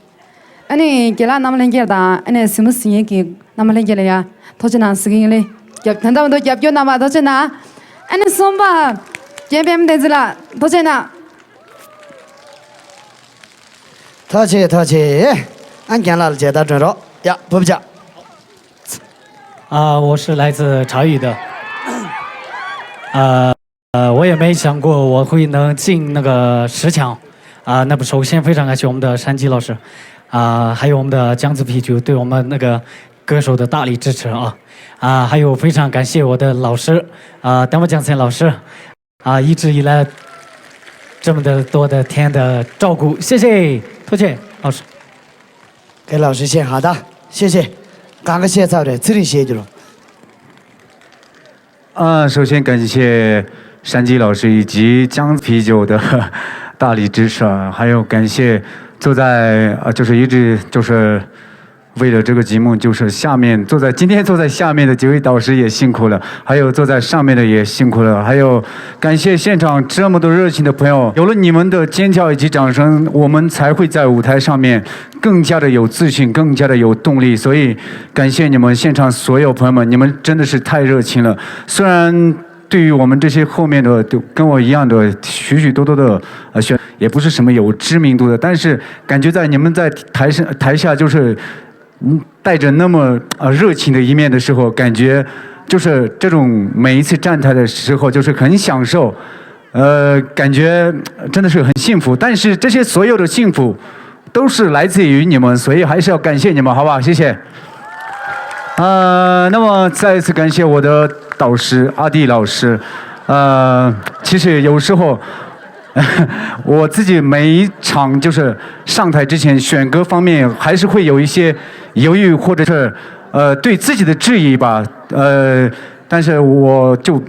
ཨ་ནི་རྒན་ལགས་རྣམ་པ་ལྷན་རྒྱས་དང་ཨ་ནི་གཟིགས་མོ་གཟིགས་མཁན་གྱི་རྣམ་པ་ལྷན་རྒྱས་ལ་ཡ་ཐུགས་རྗེ་གནང་ཟེར་གི་ཡིན་ལེ། རྒྱབ་ད་ལྟ་བར་དུ་རྒྱབ་སྐྱོར་གནང་བར་ཐུགས་རྗེ་གནང་། ཨ་ནི་གསུམ་པ། རྒན་པད་མ་བསྟན་འཛིན་ལགས་ཐུགས་རྗེ་གནང་། ཐུགས་རྗེ་ཆེ། ཐུགས་རྗེ་ཆེ། ཨ་རྒན་ལགས་ལ་མཇལ་དར་སྒྲོན་རོགས། ཡ་བུབ་ཅག 啊，我是来自潮语的。啊，呃，我也没想过我会能进那个十强。啊，那么首先非常感谢我们的山鸡老师。啊，还有我们的江子啤酒对我们那个歌手的大力支持啊，啊，还有非常感谢我的老师，啊，丹波江森老师，啊，一直以来这么的多的天的照顾，谢谢，谢谢老师。 给老师献花的，谢谢。刚刚献草的，自己写去了。 啊，首先感谢山鸡老师以及江啤酒的大力支持啊，还有感谢坐在啊，就是一直就是为了这个节目，就是下面坐在今天坐在下面的几位导师也辛苦了，还有坐在上面的也辛苦了，还有感谢现场这么多热情的朋友，有了你们的尖叫以及掌声，我们才会在舞台上面更加的有自信，更加的有动力。所以感谢你们现场所有朋友们，你们真的是太热情了。虽然对于我们这些后面的，就跟我一样的许许多多的呃选，也不是什么有知名度的，但是感觉在你们在台上台下就是，嗯，带着那么呃热情的一面的时候，感觉就是这种每一次站台的时候，就是很享受。呃，感觉真的是很幸福。但是这些所有的幸福，都是来自于你们，所以还是要感谢你们，好不好？谢谢。呃，那么再一次感谢我的导师阿弟老师。呃，其实有时候我自己每一场就是上台之前选歌方面还是会有一些犹豫，或者是呃对自己的质疑吧。呃，但是我就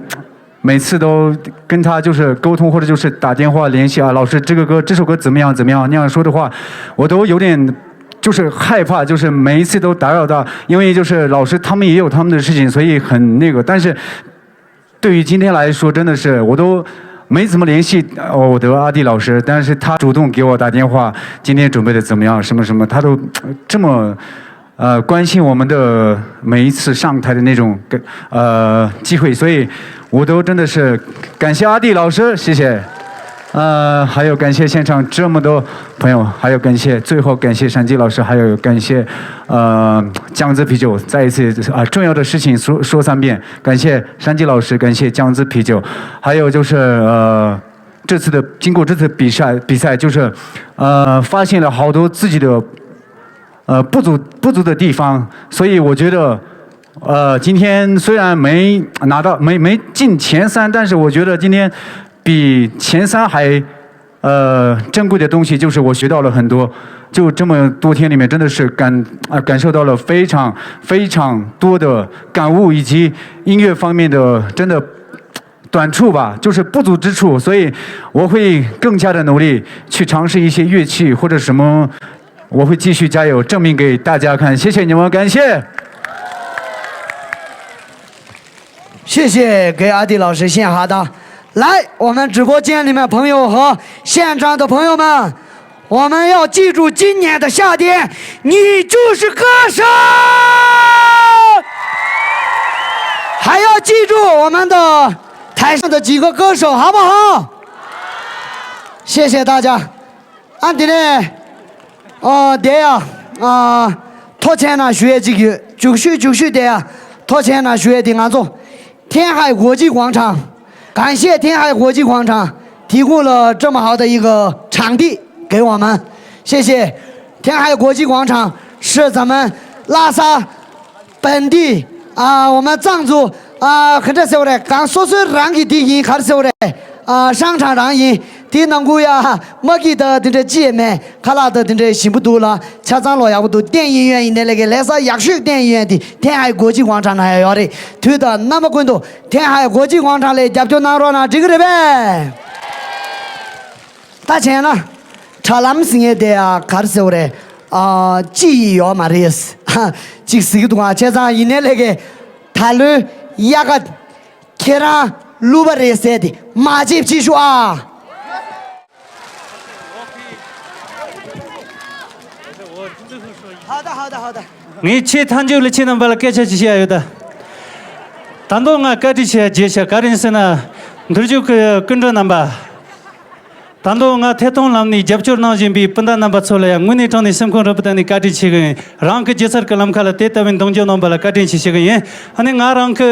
每次都跟他就是沟通，或者就是打电话联系啊，老师，这个歌这首歌怎么样怎么样那样说的话，我都有点就是害怕，就是每一次都打扰到，因为就是老师他们也有他们的事情，所以很那个，但是对于今天来说，真的是我都没怎么联系我的阿弟老师，但是他主动给我打电话，今天准备的怎么样，什么什么，他都这么。呃，关心我们的每一次上台的那种呃机会，所以我都真的是感谢阿弟老师，谢谢。呃，还有感谢现场这么多朋友，还有感谢最后感谢山鸡老师，还有感谢呃江浙啤酒，再一次啊、呃、重要的事情说说三遍，感谢山鸡老师，感谢江浙啤酒，还有就是呃这次的经过这次比赛比赛就是呃发现了好多自己的。呃不足不足的地方，所以我觉得，呃，今天虽然没拿到没没进前三，但是我觉得今天比前三还呃珍贵的东西就是我学到了很多，就这么多天里面真的是感啊、感受到了非常非常多的感悟，以及音乐方面的真的短处吧，就是不足之处，所以我会更加的努力去尝试一些乐器或者什么。我会继续加油，证明给大家看。谢谢你们，感谢。谢谢给阿弟老师献花的。来，我们直播间里面朋友和现场的朋友们，我们要记住今年的夏天，你就是歌神，还要记住我们的台上的几个歌手，好不好？谢谢大家。 ཨ་འདི་ནས་ཨོ་དེ་ཡ་ཨ་ཐོ་ཆེན་ན་ཞུ་ཡས་ཅིག་ཡོད། ཅུག་ཤུ་ཅུག་ཤུ་དེ་ཡ་ཐོ་ཆེན་ན་ཞུ་ཡས་དེ་ང་ཚོ་天海国际广场། 感谢天海国际广场提供了这么好的一个场地给我们，谢谢。天海国际广场是咱们拉萨 本地啊，我们藏族啊，ཁ་འདྲ་ཟེར་བ་རེད། གང་སོ་སོའི་རང་གི་དེ་ཡིན་ག་རེ་ཟེར་བ་རེད། ཨ་商场རང་ཡིན། དེའི་ནང་ཁུལ་ཡ་མ་གི་ད་དེ་འདྲ་ཅི་ཡས་མེད། ཁ་ལག་ད་དེ་འདྲ་ཞིམ་པོ་འདུག་ལ། ཆ་ཚང་ལོ་ཡག་པོ་འདུག་བསྟན་ཡིན་ཡོད་ཡིན་ནའི་ལས་ཀའི་ལས་ས་ཡག་ཤོས་བསྟན་ཡིན་ཡོད་དེ་天海国际广场ན་ཡ་ཡོད་རེད། དུས་དང་རྣམ་པ་ཀུན་ཏུ་天海国际广场ལ་རྒྱབ་སྐྱོར་གནང་རོགས་གནང་། འགྲིག་གི་རེད་པས། ད་བྱས་ན། དྲ་ལམ་ཟེར་མཁན་དེ་ཡང་ག་རེ་ཟེར་བ་རེད། ཨ་ཅི་ཡི་ཡོད་མ་རེད། ཅིག་ཟེར་གི་འདུག་ཨ། བྱས་ཙང་ཡིན་ནའི་ལས་ཀའི་ད་ལོའི་དབྱར་ཁ་ཁྱེད་རང་གླུ་བ་རེད་ཟེར་དེ་མ་བརྗེད་ཅིག་ཞུ་ཨ། ཧ་ད་ཧ་ད་ཧ་ད། ངས་ཆེས་མཐའ་མཇུག་ལ་ཁྱེད་རྣམ་པ་ལ་སྐད་ཆ་ཅིག་བཤད་ཡ་ཡོད་ད། ད་དུང་ང་བཀའ་འདྲི་བྱེད་ཡ་བརྗེད་ཤག་ག་རེ་ཡིན་ཟེར་ན། མདོ་རྒྱུད་ཀྱི་སྐུ་མགྲོན་རྣམ་པ། ད་དུང་ང་ཐད་གཏོང་ལམ་ནས་རྒྱབ་སྐྱོར་གནང་བཞིན་པའི་སྤུན་ཟླ་རྣམ་པ་ཚོ་ལ་ཡང་དངོས་གནས་དྲང་ནས་སེམས་ཁོང་རུས་པའི་གཏིང་ནས་བཀའ་དྲིན་ཆེ་གི་ཡིན། རང་གི་སྒྱུ་རྩལ་གྱི་ལམ་ཁ་ལ་དེ་ལྟ་བུའི་གདེང་འཇོག་གནང་བ་ལ་བཀའ་དྲིན་ཆེ་ཞུ་གི་ཡིན། ཨ་ནི་ང་རང་གི་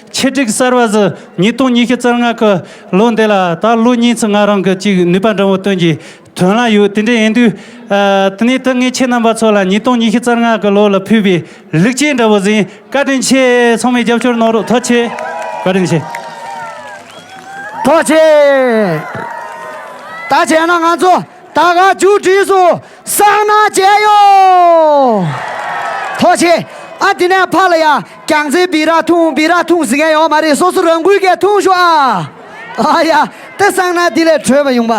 ཆེད་སྒྲིག་གསར་བ་ཟིག་ཉིས་སྟོང་ཉི་ཤུ་རྩ་ལྔ་གི་ལོ་འདི་ལ་ད་ལོ་གཉིས་ཙམ་ང་རང་གི་ཅིག་ནུས་པ་འདྲ་བོ་བཏོན་གྱི་ཐོན་ལ་ཡོད། དེ་འདྲ་ཡིན་དུས། ཨ། དེ་ནས་ད་ངས་ཁྱེད་རྣམ་པ་ཚོ་ལ་ཉིས་སྟོང་ཉི་ཤུ་རྩ་ལྔ་གི་ལོ་ལ་ཕུལ་བའི་ལེགས་སྐྱེས་འདྲ་བོ་ཟིན། བཀའ་དྲིན་ཆེ། ཚང་མས་རྒྱབ་སྐྱོར་གནང་རོགས། ཐུགས་རྗེ་ཆེ། བཀའ་དྲིན་ཆེ། ཐུགས་རྗེ་ཆེ། ད་བྱས་ན་ང་ཚོ་ད་ག་མཇུག་སྒྲིལ་སོང་། སང་ན་མཇལ་ཡོང་། ཐུགས་རྗེ་ཆེ། ཨ། དེ་ནས་ཕར་ལ་ཡ་རྒྱལ་མཚན་སྦི་ར་ཐུང་སྦི་ར་ཐུང་ཟེར་མཁན་ཡོད་མ་རེད། སོ་སོ་རང་འགུལ་གྱིས་འཐུང་ཤོག་ཨ། ཨ་ཡ། དེ་སང་ན་དེ་ལས་བྲོས་པ་ཡོང་པ།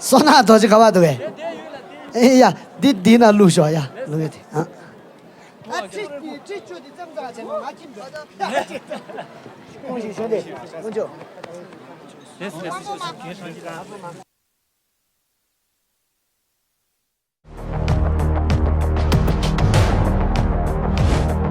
སོ་ན་རྡོ་རྗེ་ག་པར་འདུག་གས། ཨེ་ཡ། འདི་འདི་ན་བླུགས་ཤོག་ཡ། བླུགས་ཡོད་དེ། ཨ། ཨ། ཁྲི་ཁྲི་བཅུ་འདི་ཙམ་ཙམ་བྱས་ན་ང་ཁྱིམ་འགྲོ། ཁོང་ཞིག་ཞུ་དེ། ཁོང་ཅོ།